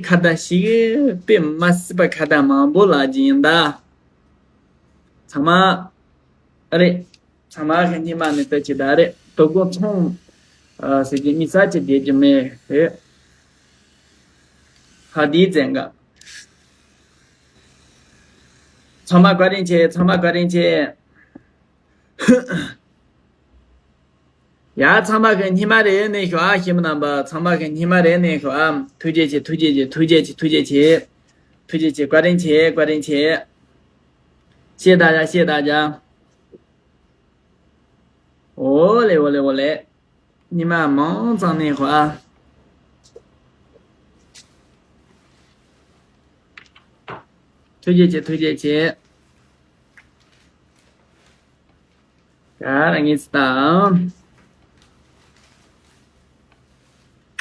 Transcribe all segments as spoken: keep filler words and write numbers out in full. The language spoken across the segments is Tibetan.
ཁ་བརྡ་ཞིག་དཔེ་མ་སྲིད་པ་ཁ་བརྡ་མང་པོ་ལབ་ཀྱི་ཡིན་ད། ཚང་མ་ཨ་རེད། ཚང་མ་གི་སྙིང་མ་ནས་བསྟོད་ཀྱི་ད་རེད། དོ་དགོང་ཚོང་ཨ་ཟེར་གྱི་མི་ས་ཅི་བསྡད་ཀྱི་མེད་རེད། ཧ་དེའི་བཙན་ག་ཚང་མ་བཀའ་དྲིན་ཆེ། ཚང་མ་བཀའ་དྲིན་ཆེ། ཡ་ཚང་མ་གི་སྙིང་མ་རེ་ནས་ཤོག་ཨ། ཞི་མི་རྣམ་པ་ཚང་མ་གི་སྙིང་མ་རེ་ནས་ཤོག་ཨ། ཐུགས་རྗེ་ཆེ། ཐུགས་རྗེ་ཆེ། ཐུགས་རྗེ་ཆེ། ཐུགས་རྗེ་ཆེ། ཐུགས་རྗེ་ཆེ། བཀའ་དྲིན་ཆེ། བཀའ་དྲིན་ཆེ། 谢谢大家，谢谢大家。 ཨོ་ལེ་ཨོ་ལེ་ཨོ་ལེ། སྙིང་མ་མང་ཙམ་ནས་ཤོག་ཨ། ཐུགས་རྗེ་ཆེ། ཐུགས་རྗེ་ཆེ། ག་རེ་ངེས་སི་དང་།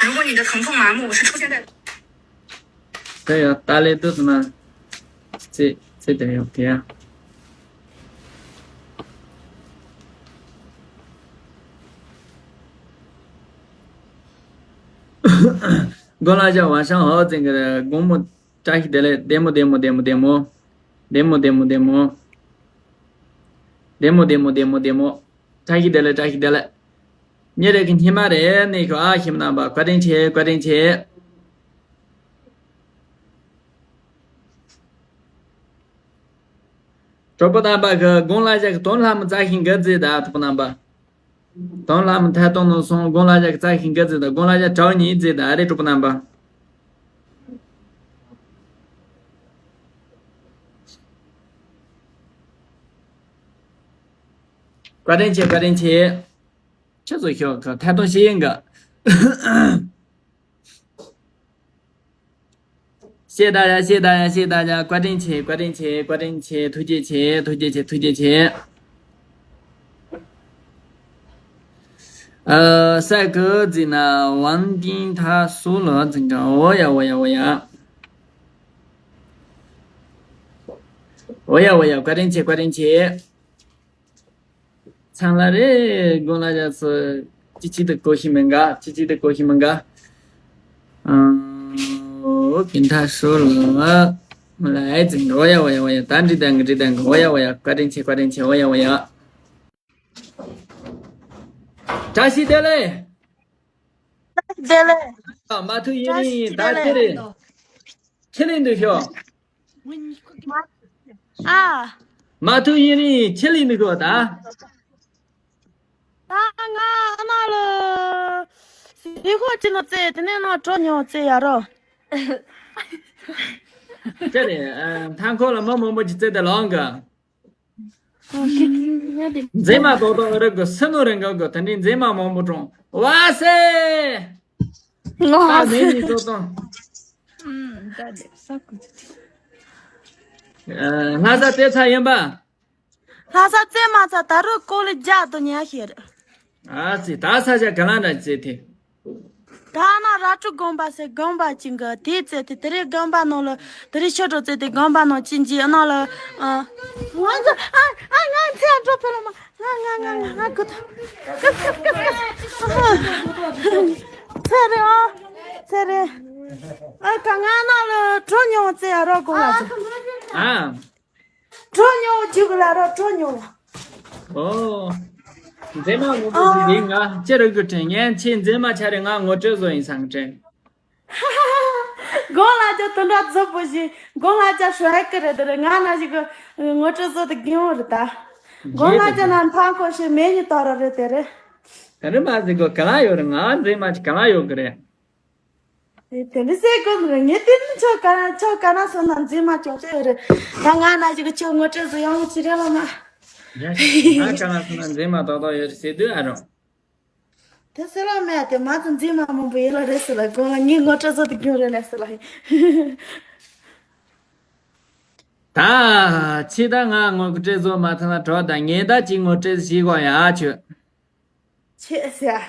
如果你的疼痛麻木是出现在 དེ་ཡང་ཏཱ་ལའི་ཏུ་ཙི་ན་ཙི་ཙི་དེ་ཡོད་དེ་ཡང་། དགོན་ལ་བཞག་ཝང་ཤང་ཧོ་ཙིང་གི་དགོང་མོ་བཀྲ་ཤིས་བདེ་ལེགས། བདེ་མོ་བདེ་མོ་བདེ་མོ་བདེ་མོ། བདེ་མོ་བདེ་མོ་བདེ་མོ། བདེ་མོ་བདེ་མོ་བདེ་མོ་བདེ་མོ། བཀྲ་ཤིས་བདེ་ལེགས། བཀྲ་ཤིས་བདེ་ལེགས། ཉེ་རེ་གི་སྙིང་མ་རེ་ནས་ཤོག་ཨ། ཞི་མི་རྣམ་པ་བཀའ་དྲིན་ཆེ། བཀའ་དྲིན་ཆེ། གྲོགས་པོ་རྣམ་པ་གི་དགོང་ལ་བཞག་གི་དོན་ལྷ་མོ་རྩ་ཤིང་གི་རྫས་དང་གྲོགས་པོ་རྣམ་པ། དོན་ལྷ་མོ་ཐད་གཏོང་ནང་སོང་དགོང་ལ་བཞག་གི་རྩ་ཤིང་གི་རྫས་དང་དགོང་ལ་བཞག་གྲའུ་ཉིའི་རྫས་དང་ཨ་རེ་གྲོགས་པོ་རྣམ་པ། བཀའ་དྲིན་ཆེ། བཀའ་དྲིན་ཆེ། ཁྱེད་ཚོ་ཤོག་གི་ཐད་གཏོང་བྱེད་ཡིན་གི། 谢谢大家，谢谢大家，谢谢大家， བཀའ་དྲིན་ཆེ། བཀའ་དྲིན་ཆེ། བཀའ་དྲིན་ཆེ། ཐུགས་རྗེ་ཆེ། ཐུགས་རྗེ་ཆེ། ཐུགས་རྗེ་ཆེ། ཨ། ས་ཀི་ཛི་ན་ཝང་ཏིང་ཐ་སུ་ལ་ཛིན་ཀ་འོ་ཡ་འོ་ཡ་འོ་ཡ། འོ་ཡ་འོ་ཡ། བཀའ་དྲིན་ཆེ། བཀའ་དྲིན་ཆེ། ཚང་ལ་རེ་དགོང་ལ་ཡ་སུ་ཅི་ཅི་དུ་གོ་ཤི་མིན་ག་ཅི་ཅི་དུ་གོ་ཤི་མིན་ག་ཨོ་ཀིན་ཐ་ཧྲོ་ལ་ལ་ཨེ་ཙིང་འོ་ཡ་འོ་ཡ་འོ་ཡ། ད་འདྲི་དང་གི་འདྲི་དང་གི་འོ་ཡ་འོ་ཡ། བཀའ་དྲིན་ཆེ། བཀའ་དྲིན་ཆེ། འོ་ཡ་འོ་ཡ། བཀྲ་ཤིས་བདེ་ལེགས། བདེ་ལེགས། མ་ཐུག་ཡིན་རིང་ད་ཅི་རེད། ཁྱེད་ལེན་འདུག་ཤོག་ཨ། མ་ཐུག་ཡིན་རིང་ཁྱེད་ལེན་འདུག་ཤོག་ད། ད་ང་ཨ་མ་ལ་ཟི་ཧོ་ཅི་ནོ་ཙེ་དེ་ནས་ནོ་གྲོ་ཉོ་ཙེ་ཡ་རོ། ཅི་རེད། མཐའ་འཁོར་ལ་མི་མང་པོ་ཅིག་ཙེ་དེ་ལོང་གི། མཛེས་མ་ཏོག་ཏོག་རེད་གི། སེ་ནོ་རེ་འགའ་གི་དེ་འདྲའི་མཛེས་མ་མང་པོ་གྲོངས། ཝ་སེ། ང་ད་མེད་ནི་ཏོག་ཏོག་ལྷ་ས་དེ་ཚ་ཡིན་པ། ལྷ་ས་རྩེ་མ་ཚ་ད་རུ་ཀོ་ལི་རྒྱ་དོ་ཉ་ཤེར། ཨ་ཙི་ད་ས་ཆ་ག་ལ་འདྲ་ཅེ་ཐེ། ད་ན་ར་ཀྲུ་དགོན་པ་སེ་དགོན་པ་ཅིང་གི་དེ་ཙེ་དེ་དེ་རེ་དགོན་པ་ནང་ལ་དེ་རེ་ཤོ་ཀྲོ་ཙེ་དེ་དགོན་པ་ནང་ཅིན་ཅི་ཨ་ན་ལ་ཨ། ང་ཚོ་ཨ་ཨ་ང་ཚེ་ཨ་ཀྲོ་ཕེ་ལ་མ་ང་ང་ང་ང་ང་གུ་ཐ་ཀུ་ཀུ་ཀུ་ཀུ་ཚེ་རེ་ཨ་ཚེ་རེ་ཨ་ཀ་ང་ན་ལ་ཀྲོ་ཉོ་ཙེ་ཨ་རོ་གོ་ལ་ཙེ། ཨ། གྲོ་ཉོ་རྒྱུག་ལ་རོ་གྲོ་ཉོ། ཨོ། མཛེས་མ་ངོ་སྤྲོད་ཟིག་རེད། ང་ཅི་རིག་གི་དྲན་ངན་ཆེ་མཛེས་མ་ཆ་རེ་ང་ངོ་སྤྲོད་བཟོ་ཡིན་སང་དྲན། དགོང་ལ་ཅག་དུ་འདྲ་བཟོ་པོ་ཞིག་དགོང་ལ་ཅག་ཧྲ་ཧེ་ཀི་རེད་དེ་རེད། ང་ན་ཞིག་གི་ངོ་སྤྲོད་བཟོ་དེ་དགེ་བོ་རེད་ད། དགོང་ལ་ཅག་ན་མཐའ་འཁོར་ཞིག་མེ་ཉི་ཏོ་ར་རེད་དེ་རེད། དེ་རེད་མ་ཟིག་གི་ག་ལ་ཡོད་རེད། ང་མཛེས་མ་ཅིག་ག་ལ་ཡོད་གི་རེད། དེ་འདྲ་ཟེར་དགོས་མི་རེད། ངས་དེ་ནི་ཁྱོད་ག་ན་ཁྱོད་ག་ན་སོང་ན་མཛེས་མ་ཅོག་ཅོག་ཡོད་རེད། ད་ང་ན་ཞིག་ཁྱོད་ངོ་སྤྲོད་བཟོ་ཡོང་ཅི་རེད་ལ་མ། ཡ་ང་ག་ན་སོང་ན་མཛེས་མ་ཏོག་ཏོག་ཡོད་རེད་ཟེར་དུས་ཨ་རོ། དེ་ཟེར་ལ་མེད་དེ་མ་ཚོ་མཛེས་མ་མང་པོ་ཡོད་ལ་རེད་ཟེར་ལ་དགོངས་ལ་ངས་ངོ་སྤྲོད་བཟོ་དུ་རྒྱུན་རེད་ལ་ཟེར་ལ་ཡིན། ད་ཕྱི་ད་ང་ངོ་སྤྲོད་བཟོ་མ་ཐུབ་ན་གྲོགས་ད་ངས་ད་ཅིག་ངོ་སྤྲོད་བྱེད་དགོས་ཡ་ཁྱོད། ཆེ་ཟེར།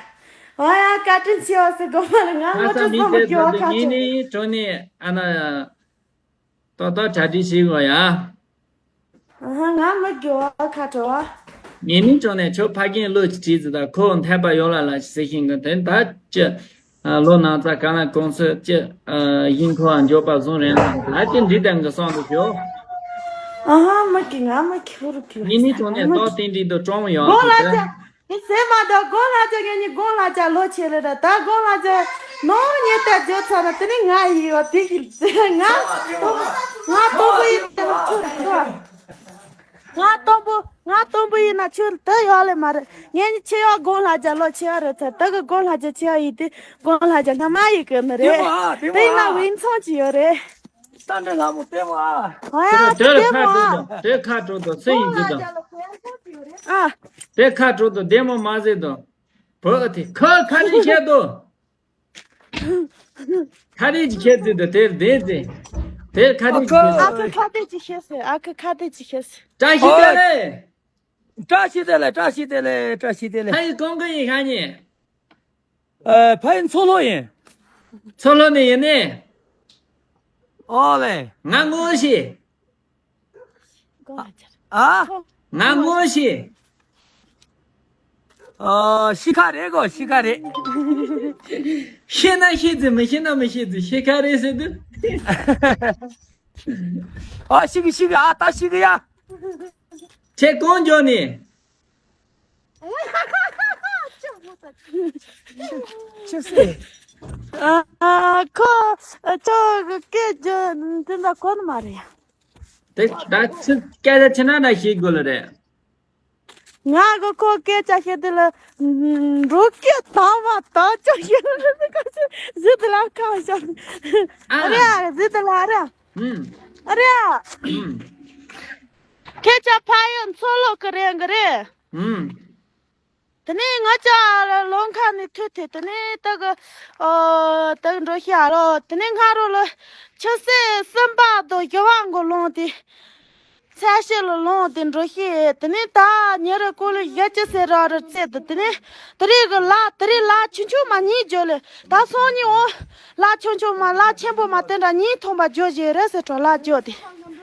ཨ་ཡ་བཀའ་དྲིན་ཆེ་བ་ཟེར་དགོས་མ་རེད། ང་ངོ་ཁ་ས་སྤྲོད་མི་བཟོ་མི་དེ་སྐྱོ་བ་ཚོ་ཁ་ངེད་ཆོ་ནི་གྲོ་ནི་ཨ་ན་ཏོག་ཏོག་གྲ་སྒྲིག་བྱེད་དགོས་ཡ། ཨ་ཧ་ང་མི་སྐྱོ་བ་ཁ་བྲོ་བ། ངེད་ནི་གྲོ་ནས་ཁྱོད་ཕ་རྒན་བློ་ཅི་བྲིས་ཟེར་ད་ཁོ་འཐད་པ་ཡོད་ལ་ལ་ཟེར་ཤིང་གི་དོན་ད་ཅི། ལོ་ན་ཚ་གང་ལ་གོང་ཚད་ཅི། ཞིང་ཁོ་འགྱོད་པ་བཟུང་རན་ལ་ད་ཅི་འདི་དང་གི་སོང་དུ་ཞོ། ཨ་ཧ་མ་གི་ང་མ་གི་ཧུ་རུ་གི་ངེད་ནི་ཚོ་ནས་ཏོག་ཏིང་འདྲི་དུ་ཀྲོང་ཡོང་དགོང་ལ་ཅི་ཟེར་མ་འདུག་དགོང་ལ་ཅི་ངེད་གཉིས་དགོང་ལ་ཅི་ལོ་ཆེ་ལེ་ར་ད་དགོང་ལ་ཅི་ནོ་ཉེ་ཏ་འགྱོད་ཚ་ན་དེ་ནི་ང་ཡི་ཡོ་དེ་གི་ང་ང་ཏོ་བུ་ཡི་དེ་ལ་ཆུ་རུ་ང་སྟོན་པོ། ང་སྟོན་པོ་ཡིན་ན་ཁྱོད་དུ་ཡོད་ལེ་མ་རེད། ངས་ནི་ཆེ་ཡོད་དགོང་ལྷ་རྒྱལ་ལོ་ཆེ་ཡོད་རེད་ཚར་དུ་གི་དགོང་ལྷ་རྒྱལ་ཆེ་ཡོད་ཡིན་དུས་དགོང་ལྷ་རྒྱལ་སྔ་མ་ཡི་གི་མི་རེད། དེ་ཡིན་ན་བིན་ཚང་ཅི་ཡོད་རེད། ཨ་ཡ་དེ་དེ་མོ་ཨ། དེ་ཁ་དྲོ་དོ་སུ་ཡིན་གི་དང་། ཨ། དེ་ཁ་དྲོ་དོ་དེ་མོ་མ་ཟེར་དོ། བོ་དེ་ཁ་ཁ་ནི་ཁྱེད་དོ། ཁ་རིག་གི་ཁྱེད་ཚོས་དེར་དེར་དེར་ཁ་རིག་གི་ཁྱེད་ཨ་ཁུ་ཁ་ཏེ་ཅི་ཤེས་སེ་ཨ་ཁུ་ཁ་ཏེ་ཅི་ཤེས་སེ། བཀྲ་ཤིས་བདེ་ལེགས། བཀྲ་ཤིས་བདེ་ལེགས། བཀྲ་ཤིས་བདེ་ལེགས། བཀྲ་ཤིས་བདེ་ལེགས། ཕ་ཡི་གང་གི་ཡིན་ཁ་ཉེ། ཕ་ཡི་མཚོ་ལྷོ་ཡིན། མཚོ་ལྷོ་ནས་ཡིན་ནི། ཨོ་ལེ། ང་ངོ་ཤེས། ཨ། ང་ངོ་ཤེས། ཨ། ཤི་ཁ་རེད་གོ་ཤི་ཁ་རེད། ཤེས་ན་ཤེས་ཟིན་མི་ཤེས་ན་མི་ཤེས་ཟིན་ཤི་ཁ་རེད་ཟེར་དུས། ཨ་ཤི་གི་ཤི་གི་ཨ་ད་ཤི་གི་ཡ། ཁྱེད་གང་འགྱོ་ནི། ཅི་ཟེར། ཨ་ཁོ་ཅོ་གི་སྐད་རྒྱུ་འདི་འདྲ་གོ་ནི་མ་རེད། དེ་ད་ཚིག་སྐད་ཆ་ཆེ་ན་ན་ཤེས་དགོས་ལ་རེད། ང་གི་ཁོ་སྐད་ཆ་བཤད་དུས་ལ་འགྲོ་སྐད་དང་བ་དང་ཅོ་ཤེས་ལ་ཟི་དུ་ལ་ཁ་བ་ཤ་ཨ་རེ་ཨ་རེ་ཟི་དུ་ལ་ཨ་རེ་ཨ་ཨུམ། ཨ་རེ་ཨ། ཨུམ། ཁྱེད་ཅག་ཕ་ཡུལ་མཚོ་ལྷོ་གི་རེད་གི་རེད། ཨུམ། དེ་ནས་ང་ཅག་ལོང་ཁ་ནས་ཐོས་ཐོས་དེ་ནས་ད་གི་ཨོ་ད་གི་འགྲོ་ཤེས་ཨ་རོ་དེ་ནས་ང་རོ་ལ་ཆུ་སྲིན་སྲིན་པ་དང་ཞི་བ་མགོ་ལོང་དེ་ཚ་ཤེ་ལ་ལོང་དེ་འགྲོ་ཤེས་དེ་ནས་ད་ཉེ་རེ་ཀོ་ལི་ཡ་ཅི་སེ་ར་ར་རྩེ་དུ་དེ་ནས་དེ་རིག་གི་ལ་དེ་རིག་ལ་ཆུང་ཆུང་མ་གཉིས་འཇོ་ལེ་ད་སོང་ཉི་འོ་ལ་ཆུང་ཆུང་མ་ལ་ཆེན་པོ་མ་དེ་འདྲ་གཉིས་ཐོང་པ་འཇོ་ཞེས་རེ་སེ་གྲོ་ལ་འཇོ་དེ་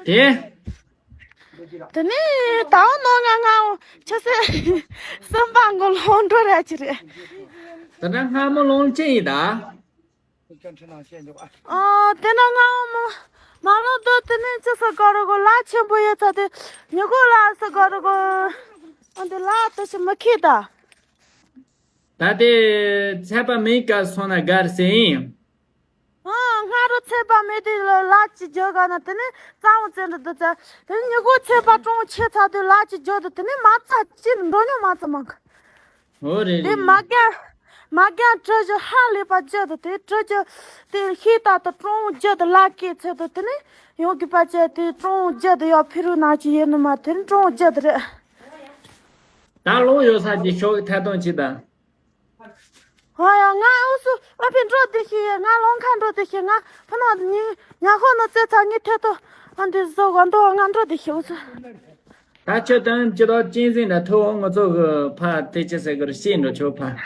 དེ། དེ་ནས་ད་འོ་ནོ་ང་ང་འོ་ཆུ་སེ་སེམས་པ་མགོ་ལོང་འགྲོ་ར་ཅི་རེད། དེ་ན་སྔ་མོ་ལོང་ཅི་ཡིན་ད། ཨ་དེ་ན་ང་འོ་མོ་མ་ལོང་དོ་དེ་ནས་ཅི་སེ་ག་རུ་གོ་ལ་ཆེན་པོ་ཡོད་ཚ་དེ་ཉི་གོ་ལ་སེ་ག་རུ་གོ་ཨ་འདི་ལ་དེ་ཤི་མི་ཁེ་ད། ད་དེ་ཚད་པ་མེད་ཀ་སོང་ན་དགར་ཟེར་ཡིན། ཨ་སྔ་རུ་ཚད་པ་མེད་དུས་ལ་ལ་ཅི་འཇོག་ག་ན་དེ་ནི་གཙང་བོ་བཙན་འདྲ་འདུག་ཚ་དེ་ནི་ཉི་གོ་ཚད་པ་གྲོང་ཆེ་ཚ་དུས་ལ་ཅི་འཇོག་དུས་དེ་ནི་མ་ཚ་ཅི་འགྲོ་ཉོ་མ་ཚ་མང་གི་ཨོ་རེད་དེ་རེད་མ་རེད། རྒན་མ་རྒན་གྲུ་བཞི་ཧ་ལས་པ་བརྒྱུད་དུ་དེ་གྲུ་བཞི་དེ་ཤེས་ད་དུ་གྲོང་བརྒྱུད་དུ་ལ་སྐད་ཚད་དུ་དེ་ནི་ཡོང་གི་པ་ཅི་དེ་གྲོང་བརྒྱུད་དུ་ཡོད་ཕི་རུ་ན་ཅི་ཡེ་ནི་མ་དེ་ནི་གྲོང་བརྒྱུད་དུ་རེད། ད་ལོ་ཡོད་ས་ཀྱི་ཤོག་ཐད་གཏོང་ཅི་དང་། ཧ་ཡ་ང་ཨུ་སུ་ཨ་ཕི་འགྲོ་དེ་ཤི་ཡ་ང་ལོང་ཁ་འགྲོ་དེ་ཤི་ང་ཕ་ན་ཉི་ཉ་ཧོ་ནོ་ཙེ་ཚ་ངི་ཐེ་ཏོ་ཨ་འདི་ཟོ་ག་འདོ་ང་འགྲོ་དེ་ཤི་ཨུ་སུ། ད་ཁྱོད་དོན་ཅི་ལོ་ཅིན་ཟིན་ད་ཐུ་འོ་ང་ཚོ་གི་ཕ་དེ་ཅི་ཟེར་གི་རེད་ཤེས་འགྲོ་ཁྱོད་ཕ།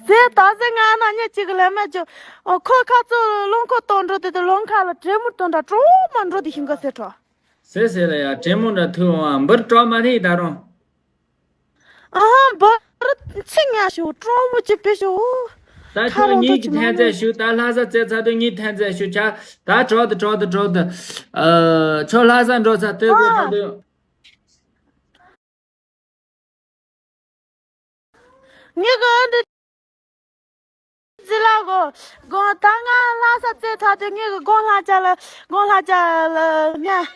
ཟེ་ད་ཟེ་ང་ན་ཉི་གཅིག་ལ་མ་ཅོ་ཨོ་ཁོ་ཁ་ཚོ་ལོང་ཁོ་ཏོ་འགྲོ་དེ་དེ་ལོང་ཁ་ལ་དྲེ་མུར་ཏོ་འདྲ་གྲོ་མ་འགྲོ་དེ་ཤི་འགའ་ཟེ་གྲོ། ཟེ་ཟེ་ལ་ཡ་དྲེ་མུར་འདྲ་ཐུ་འོ་ཨ་འབུར་གྲོ་མ་རེད་ད་རུང་། ཨ་ཧ་འབར་ཚིག་ཉག་ཞུ་ཀྲོང་མོ་ཅིག་པེ་ཞུ། ད་ཁྱོད་ངེད་ཀྱི་ཐན་རྩེ་ཞུ་ད་ལྷ་ས་རྩེ་ཚ་དུ་ངེད་ཐན་རྩེ་ཞུ་ཆ་ད་གྲོགས་དུ་གྲོགས་དུ་གྲོགས་དུ། ཨ་ཁྱོད་ལྷ་ས་འགྲོ་ཚ་དུ་དུ་དུ་དུ། ངེད་ཀྱི་འདི། ཟི་ལ་གོ། དགོང་ད་ང་ལྷ་ས་རྩེ་ཚ་དེ་ངེད་ཀྱི་དགོང་ལྷ་ཅག་ལ་དགོང་ལྷ་ཅག་ལ་ནས་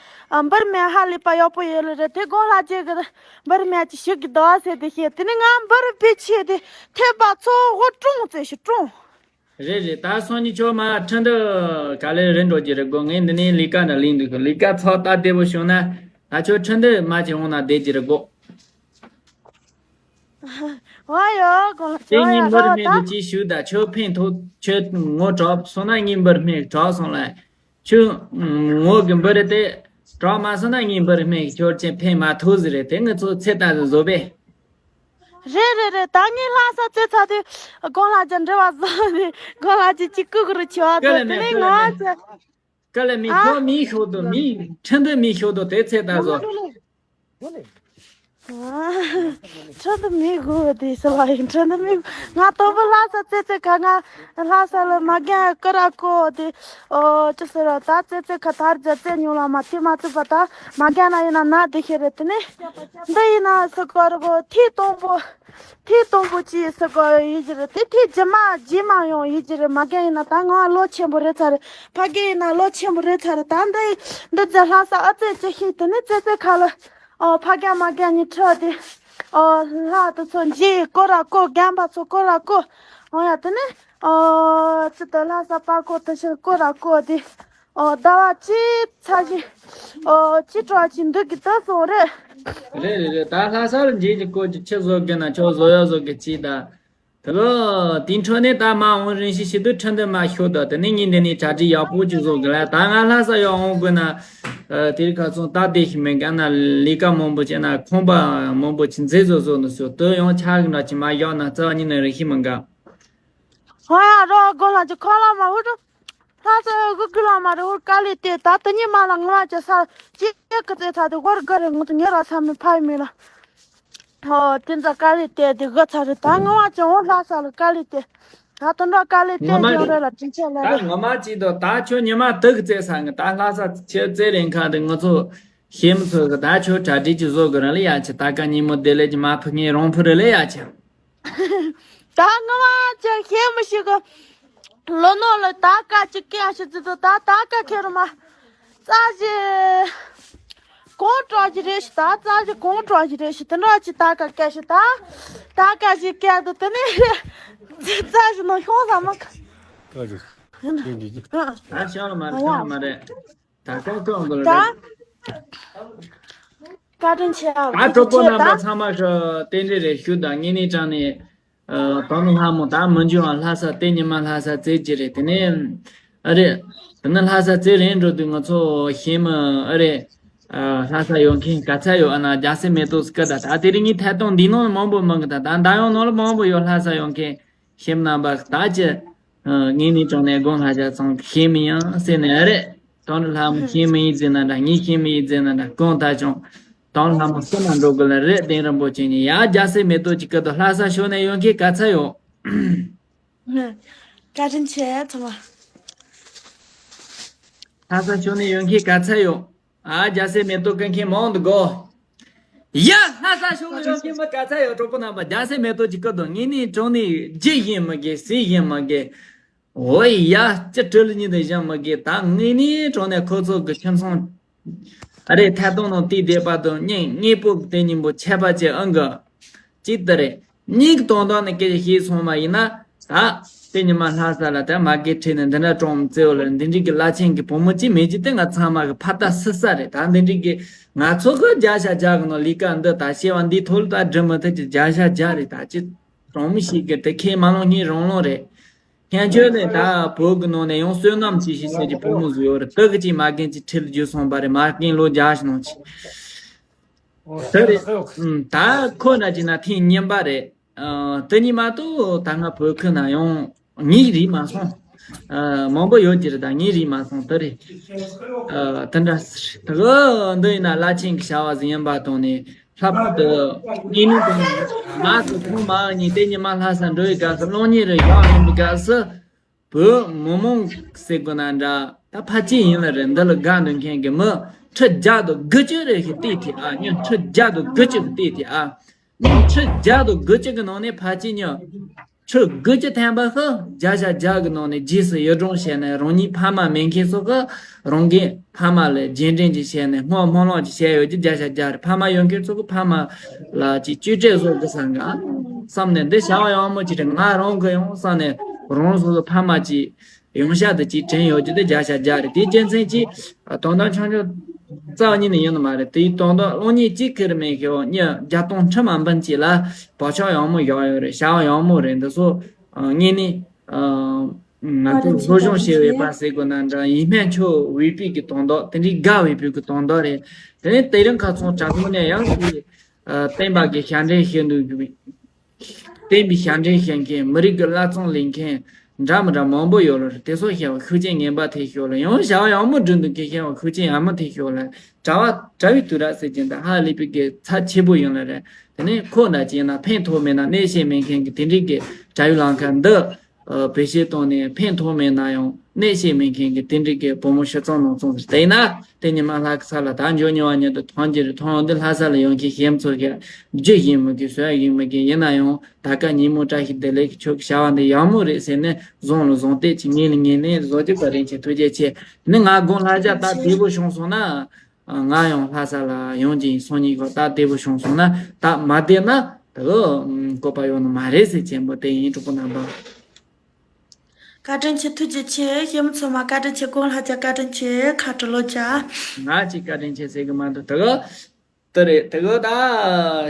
འབུར་མེ་ཧ་ལས་པ་ཡག་པོ་ཡོད་ལ་རེད་དེ་དགོང་ལྷ་ཅག་གི་འབུར་མེ་ཅི་ཞིག་གི་དོ་ཟེར་དེ་བཤད་དེ་ནི་ང་འབུར་བི་ཆེ་དེ་ཐེབ་པ་ཚོ་ཧོ་ཀྲུང་ཙེ་ཞིག་ཀྲུང་། རེད་རེད་ད་སང་ཉིན་ཆོ་མ་ཁྲི་འདི་ག་ལེ་རེད་འགྲོ་གི་རེད་གོ་ངས་འདི་ནས་ལས་ཀ་འདྲ་ལིང་འདུག་གི་ལས་ཀ་ཚོགས་ལྟ་བདེ་པོ་བྱུང་ན་ད་ཆོ་ཁྲི་འདི་མ་ཅི་འོང་ན་བསྡད་ཀྱི་རེད་གོ་ཨ་ཡོ་གོང་ལ་དེ་ཅོ་ཡ་ཉིན་འབུར་ཧོ་མེད་ད། དུ་ཅི་ཞུ་ད་ཆོ་ཕན་ཐོགས་ཆོ་ངོ་གྲོགས་སོང་ན་ཉིན་འབུར་མེད་གྲོགས་སོང་ལ་ཆོ་ངོ་གི་འབུར་དེ་གྲོགས་མ་སོང་ན་ཉིན་འབུར་མེད་ཁྱོར་ཅན་ཕན་མ་ཐོགས་ཟི་རེད་དེ་ངི་ཚོ་ཚེ་ད་ཟི་བཟོ་བས། རེད་རེད་རེད་ད་ངས་ལྷ་ས་ཚེ་ཚ་དུས་གོང་ལ་ཅི་འབྲེལ་བ་བཟོ་ནི་གོང་ལ་ཅི་ཅི་ཀུ་ཀུ་རུ་ཆེ་བ་ཀ་ལ་ཚོ་དེ་མེད་ནས་ཀ་ལ་ངོ་མེད་ཚེ། ཀ་ལ་མི་ཨ། ཁོ་མི་ཤོག་དོ་མི་ཁྲི་འདི་མི་ཤོག་དོ་དེ་ཚེ་ད་བཟོ། ཁྲི་འདི་མི་དགོས་དེ་སི་ལ་ཡིན། ཁྲི་འདི་མི་དགོས། ང་དང་པོ་ལྷ་ས་ཙེ་ཙེ་ཁ། ང་ལྷ་ས་ལ་མ་རྒན་ཀི་ར་ཀོ་དེ། ཨོ་ཅི་ཟེར་ར། ད་ཙེ་ཙེ་ཁ་ཐར་རྫ་རྩེ་ཉུང་ལ་མ་དེ་མ་ཚུད་པ། ད་མ་རྒན་ན་ཡིན་ན་ན་དེ་ཤེས་རེད། དེ་ནས་འདི་ཡིན་ན་སི་ཀོ་ར་གོ་ཐིག་དང་པོ། ཐིག་དང་པོ་ཅི་སི་ཀོ་ཡིན་གྱི་རེད། དེ་ཐིག་རྗེས་མ་རྗེས་མ་ཡང་ཡིན་གྱི་རེད། མ་རྒན་ཡིན་ན་ད་ང་ལོ་ཆེན་པོ་རེད་ཚར་རེད། ཕ་རྒན་ཡིན་ན་ལོ་ཆེན་པོ་རེད་ཚར་རེད། ད་འདི་འདི་རྫ་ལྷ་ས་ཨ་ཙེ་ཅི་ཤེས། དེ་ནས་ཙེ་ཙེ་ཁ་ལ། ཨོ་ཕ་རྒན་མ་རྒན་གཉིས་ཁྲིད་དེ། ཨོ་ལྷ་དེ་ཚོ་མཇལ། ཀི་ར་ཀོ། རྒན་པ་ཚོ་ཀི་ར་ཀོ། ཨོ་ཡ་དེ་ནས་ཨོ་ཅི་ད་ལྷ་ས་པ་ཀོ་དེ་ཤར་ཀི་ར་ཀོ་དེ། ཨོ་ཟླ་བ་གཅིག་ཚ་ཞིག་ཨོ་ཅི་དྲག་ཅིག་འདུག་གི་ད་སོང་རེད། རེད་རེད་རེད། ད་ལྷ་ས་ལ་མཇལ་གྱི་ཀོ་ཅི་ཆི་བཟོ་གི་ན་ཆོ་བཟོ་ཡ་བཟོ་གི་ཅི་ད། དེ་ལོ་དེའི་འཕྲོ་ནས་ད་མ་འོང་རིན་ཞིག་ཞིག་ཏུ་ཁྲི་འདི་མ་ཤོར་དོ། དེ་ནས་ངས་འདི་ནས་གྲ་སྒྲིག་ཡག་པོ་ཅིག་བཟོ་དགོས་ལ། ད་ང་ལྷ་ས་ཡོང་འོང་དགོས་ན། ཨ་དེ་རིང་ཁ་སང་སྟབས་བདེ་ཞིག་མེད་ག་ན། ལས་ཀ་མང་པོ་བྱས་ན། ཁང་པ་མང་པོ་ཅིག་མཛེས་བཟོ་བཟོ་ནི་སོ་དུ་ཡང་ཆག་གི་འདྲ་ཅིག་མ་བཞག་ན་རྩ་བ་ཉིད་ནས་རིན་ཞིག་མི་འགའ། ཧོ་ཡ་རོ་གོ་ལ་ཅིག་ཁོ་ལ་མ་ཧུ་ཏུ། ལྷ་ས་གུ་གུ་ལ་མ་རེ་ཧུར་དཀའ་ལས་དེ། ད་དེ་ཉིན་མ་ལ་ང་ལ་ཅི་ས་ཅི་ཡག་གི་ཚེ་ཚ་དེ་ཧོར་ག་རེ་ངུ་དུ་ཉེ་ར་ས་མི་ཕ་ཡི་མི་ལ། ཧོ་དེ་ཚ་དཀའ་ལས་དེ་དེ་ག་ཚ་རེ། ད་ང་བ་ཅི་ཧོར་ལྷ་ས་ལ་དཀའ་ལས་དེ། ད་དུང་འདྲ་དཀའ་ལས་དེ་ངོ་མ་འདི་རེ་ལ་དྲིན་ཆེ་ལ་ད་རེ། ངོ་མ་ཅི་དོ་ད་ཁྱོད་ཉི་མ་དུ་གི་ཚེ་ས་ངི་ད་ལྷ་ས་ཁྱེད་ཚེ་རིང་ཁ་དེ་ང་ཚོ་ཤེས་མི་ཚོ་གི་ད་ཁྱོད་གྲ་སྒྲིག་ཅིག་བཟོ་གི་རང་ལ་ཡ་ཆེ། ད་ཀ་ཉིན་མོ་བདེ་ལེགས་ཀྱི་མ་ཕུ་ངའི་རོང་ཕུ་རེ་ལ་ཡ་ཆེ། ད་ང་མ་ཅག་ཤེས་མི་ཤེས་གི། ལོ་ནོ་ལ་ད་ཀ་ཅིག་སྐད་ཤི་ཙི་ཙི་ད་ད་ཀ་ཁེ་རུ་མ། རྩ་ཞི། གོང་དྲག་ཞི་རེད་ཤི། ད་རྩ་ཞི་གོང་དྲག་ཞི་རེད་ཤི། དེ་འདྲ་ཅི་ད་ཀ་སྐད་ཤི་ད། ད་ཀ་ཞི་སྐད་དུ་དེ་ནས་རྩ་ཞི་ནང་ཤོང་ས་མ་ཁ། ད་ཤོང་མ་ཤོང་མ་རེད། ད་ཀོང་ཀོང་གོ་ལ་ད། བཀའ་དྲིན་ཆེ་ཨ། ད་གྲོགས་པོ་རྣམ་པ་ཚང་མ་ཤོ་རྟེན་འབྲེལ་རེ་ཞུ་དང་། ངེད་གཉིས་དྲང་ནས་ཨ་དོ་ནུ་ལྷ་མོ་ད་མི་འགྱུར་བ་ལྷ་ས་དེ་ཉི་མ་ལྷ་ས་རྩེ་གྱི་རེད། དེ་ནས་ཨ་རེད། དེ་ནི་ལྷ་ས་རྩེ་རིང་འགྲོ་དུས་ང་ཚོ་ཤེས་མི་ཨ་རེད། ཨ་ལྷ་ས་ཡོང་མཁན་ག་ཚད་ཡོད་ཨ་ན་རྒྱ་སེ་མེ་ཏོག་སྐུ་ད། ད་དེ་རིང་ངའི་ཐད་གཏོང་འདི་ནང་ལ་མང་པོ་མང་གི། ད་ད་ད་ཡོང་ནང་ལ་མང་པོ་ཡོད། ལྷ་ས་ཡོང་མཁན་ཤེས་མི་རྣམ་པ་ད་ཅི། ངས་ནི་དྲང་ནས་དགོངས་ལྷ་རྒྱ་ཚང་ཤེས་མི་ཡང་ཟེར་ནས་རེད། དོན་ལྷ་མོ་ཤེས་མི་ཡིན་ཟེར་ན་འདྲ། ངས་ཤེས་མི་ཡིན་ཟེར་ན་འདྲ། གང་ལྟར་ཀྱང་དོན་ལྷ་མོ་སུ་ན་འགྲོ་དགོས་ལ་རེད། གདན་རིན་པོ་ཆེ་ནས་ཡ་རྒྱ་སེ་མེ་ཏོག་ཅིག་སྐུ་དུ་ལྷ་ས་ཕྱོགས་ནས་ཡོང་མཁན་ག་ཚད་ཡོད། བཀའ་དྲིན་ཆེ་ཚང་མ། ལྷ་ས་ཕྱོགས་ནས་ཡོང་མཁན་ག་ཚད་ཡོད། ཨ་རྒྱ་སེ་མེ་ཏོག་སྐུ་མཁན་མང་དུ་གོ། ཡ་ལྷ་ས་ཕྱོགས་ནས་ཡོང་མཁན་མི་ག་ཚད་ཡོད། གྲོགས་པོ་རྣམ་པ་རྒྱ་སེ་མེ་ཏོག་ཅིག་སྐུ་དུ་ངེད་གཉིས་དྲང་ནས་རྒྱུ་ཡིན་མི་དགོས། ཟས་ཡིན་མི་དགོས། འོ་ཡ་ཅི་དྲི་ལ་ཉིད་དུ་བཞེངས་མི་དགོས། ད་ངེད་གཉིས་དྲང་ནས་ཁོ་ཚོ་གི་ཁྱིམ་ཚང་ཨ་རེ་ཐད་གཏོང་ནང་དེའི་སྡེ་པ་དང་སྙིང་དངོས་པོ་གི་དེ་གཉིས་པོ་ཆད་པ་ཅི་ཨང་གི། གཅིག་དེ་རེད། གཉིས་ཀྱི་དོན་དག་ནི་སྐད་ཆ་བཤད་སོང་བ་ཡིན་ན། ད་དེ་ཉི་མ་ལྷ་ས་ལ་ད་མ་སྐད་ཁྲིད་ནས་འདི་འདྲ་གྲོང་བཙལ་བ་ལ་འདི་འདྲའི་གི་བླ་ཆེན་གྱི་བུ་མོ་གཅིག་མེད་ཀྱི་དེ་ང་ཚང་མ་གི་ཕ་ད་སི་ས་རེད། ད་འདི་འདྲའི་གི་ང་ཚོ་གི་བརྒྱ་ཆ་བརྒྱ་གི་ནང་ལས་ཀ་འདི་ད་བཤད་བ་འདི་ཐོག་ལ་ད་འགྲིག་མི་ཐུབ་ཀྱི་བརྒྱ་ཆ་བརྒྱ་རེད། ད་ཅི་གྲོང་མི་ཞིག་གི་དེ་ཁས་མ་ལོངས་སྙིང་རུང་ལོང་རེད། ཁྱེད་ཚོ་ནས་ད་བོད་གི་ནང་ནས་ཡང་བསོད་ནམས་ཅིག་ཞིག་ཟེར་གྱི་བུ་མོ་ཟིག་ཡོད་རེད། དེ་གི་ཅིག་མ་རྒན་ཅིག་ཁྲིད་ལ་འཇུ་སོང་བ་རེད། མ་རྒན་ལོ་བརྒྱ་ཞིག་ནང་ཅིག་དེ་རེད། ད་ཁོ་ན་ཅིག་ན་ཐེངས་གཉིས་པ་རེད། དེ་གཉིས་མ་གཏོགས་ད་ང་བོད་ཁུལ་ན་ཡང་ངའི་རིག་མ་སོང་། མང་པོ་ཡོད་ཀྱི་རེད། ད་ངའི་རིག་མ་སོང་། དེ་རེད། དེ་འདྲ་ཟེར་དེ་གི་འདི་ཡིན་ན་བླ་ཆེན་གྱི་བྱ་བ་ཟིག་ཡིན་པ་དང་ནི། ལྷག་པར་དུ་ངེད་གཉིས་དང་ང་ཚོ་ཁོང་མ་གཉིས་དེ་ཉི་མ་ལྷ་ས་འགྲོ་བའི་སྐབས་སུ་གློག་བརྙན་རེ་བཞག་ཡོང་བའི་སྐབས་སུ་བོད་མི་མང་ཟེར་དགོས་ན་འདྲ། ད་ཕལ་ཆེར་ཡིན་ལ་རེད། འདི་ལ་དགའ་འདོད་མཁན་གྱི་མི་ཁྲི་བརྒྱ་དང་དགུ་བཅུ་རེ་ཞིག་བལྟས་ཐལ་ཨ། མི་ཁྲི་བརྒྱ་དང་དགུ་བཅུ་བལྟས་ཐལ་ཨ། མི་ཁྲི་བརྒྱ་དང་དགུ་བཅུ་གི་ནང་ནས་ཕལ་ཆེར་མི་ཁྲི་དགུ་བཅུ་ཐམ་པ་ཤི་བརྒྱ་ཆ་བརྒྱ་གི་ནང་ནས་རྗེས་སུ་ཡི་སྒྲུང་བྱས་ནས་རང་ཉིད་ཕ་མ་མེད་མཁན་ཚོ་གི་རང་གི་ཕ་མ་ལ་རྗེས་དྲན་ཅིག་བྱས་ནས་བསྔོ་སྨོན་ལམ་ཅིག་བྱས་ཡོད་ཀྱི་བརྒྱ་ཆ་བརྒྱ་རེད། ཕ་མ་ཡོད་མཁན་ཚོ་གི་ཕ་མ་ལ་ཅིག་གཅེས་སྤྲས་བཟོ་དགོས་བསམ་གི་བསམ་ནས་འདི་བྱ་བ་ཡག་མོ་ཅིག་རེད། ང་རང་གི་ཡང་བསམ་ནས་རང་སོ་སོ་ཕ་མ་ཅིག་ཡོང་ཤག་ཏུ་ཅིག་དྲན་ཡོད་ཀྱི་དེ་བརྒྱ་ཆ་བརྒྱ་རེད། དེའི་རྒྱུ་མཚན་གྱིས་དོན་དག་ཆུང་ཆུང་རྩ་བ་ཉིད་ནས་ཡིན་ནི་མ་རེད། དེའི་དོན་དག་གློག་བརྙན་གཅིག་ཁེར་མེད་ཤེས་བ་མི་བརྒྱ་སྟོང་ཁྲི་མ་འབུམ་ཅིག་ལ་བག་ཆགས་ཡག་མོ་བཞག་ཡོད་རེད། བྱ་བ་ཡག་མོ་རེད། འདི་ཚོ་ངས་ནི་ང་ཚོ་སློབ་སྦྱོང་བྱེད་པའི་པ་ཟེར་དགོས་ན་འདྲ། ཡིན་སྨན་ཆོས་འོས་པའི་གི་དོན་དག་དེ་འདྲའི་དགའ་འོས་པའི་གི་དོན་དག་རེད། དེ་ནས་དེ་རིང་ཁ་སང་དྲ་ཐོག་ནས་ཡང་ཞིག་བསྟན་པ་གི་ཞབས་འདྲེན་བྱེད་འདུག་བསྟན་པའི་ཞབས་འདྲེན་བྱེད་མཁན། མི་རིགས་ཀྱི་བླ་བཙོང་ལེན་མཁན། འདྲ་མི་འདྲ་མང་པོ་ཡོད་ལ་རེད། དེ་སོགས་བཤད་པ་ཤུགས་རྐྱེན་ངན་པ་ཐེབས་ཤོག་ལ། ཡང་བྱ་བ་ཡག་མོ་སྒྲུབ་འདུག་གི་བཤད་པ་ཤུགས་རྐྱེན་ཡག་མོ་ཐེབས་ཤོག་ལ། གྲྭ་བ་གྲྭ་བའི་དུས་རབས་ཟེར་གྱིན་ད་ཧ་ལས་པའི་གི་ཚབས་ཆེ་པོ་ཡིན་ལ་རེད། དེ་ནས་ཁོ་འདྲ་ཅིག་ཡིན་ན་ཕན་ཐོགས་མེད་ན་གནས་བཤད་མེད་མཁན་གྱི་དེ་འདྲའི་གི་གྲྭ་བའི་ལམ་ཁ་འདི། ཨ། བེད་སྤྱོད་བཏང་ནས་ཕན་ཐོགས་མེད་ན་ཡང་གནས་བཤད་མེད་མཁན་གྱི་དེ་འདྲའི་གི་བུ་མོ་ཕྱི་ཚང་ནང་ཚང་ཟེར། དེ་ཡིན་ན་དེ་ཉི་མ་ལྷ་ས་ལ་ད་འཇོག་ཉེ་བ་ཉིད་དུ་མཐོང་རྒྱུ་རེད། མཐོང་འདི་ལྷ་ས་ལ་ཡོང་མཁན་ཞེ་མི་ཚོ་གི་རྒྱུ་ཡིན་མི་དགོས། བཟོ་ཡ་ཡིན་མི་དགོས། ཡིན་ན་ཡང་ད་ཀ་ཉིན་མོ་བཀྲ་ཤིས་བདེ་ལེགས་ཀྱི་ཁྱོད་ཀྱི་བྱ་བ་འདི་ཡག་མོ་རེད་ཟེར་ནས་བཟང་ལ་བཟང་བལྟས་ཀྱི་ངེས་ལ་ངེས་ལེན་བཟོ་རྒྱུ་བཀའ་དྲིན་ཆེ། ཐུགས་རྗེ་ཆེ། ནི་ང་དགོང་ལྷ་རྒྱ་ད་བདེ་པོ་བྱུང་སོང་ན། ང་ཡང་ལྷ་ས་ལ་ཡོང་གི་ཡིན། སང་ཉིན་གོ་ད་བདེ་པོ་བྱུང་སོང་ན། ད་མ་བདེ་ན་ད་གི་བཀོད་པ་ཡོང་ནི་མ་རེད་ཟེར་ཆེན་པོ་དེ་ཡིན། གྲོགས་པོ་རྣམ་པ། བཀའ་དྲིན་ཆེ། ཐུགས་རྗེ་ཆེ། ཞེ་མི་ཚང་མ་བཀའ་དྲིན་ཆེ། དགོང་ལྷ་རྒྱ་བཀའ་དྲིན་ཆེ། ཁ་དྲོ་ལོ་བརྒྱ། ང་ཅིག་བཀའ་དྲིན་ཆེ་ཟེར་གི་མ་འདུག་ད་གི། དེ་རེད། དེ་གི་ད་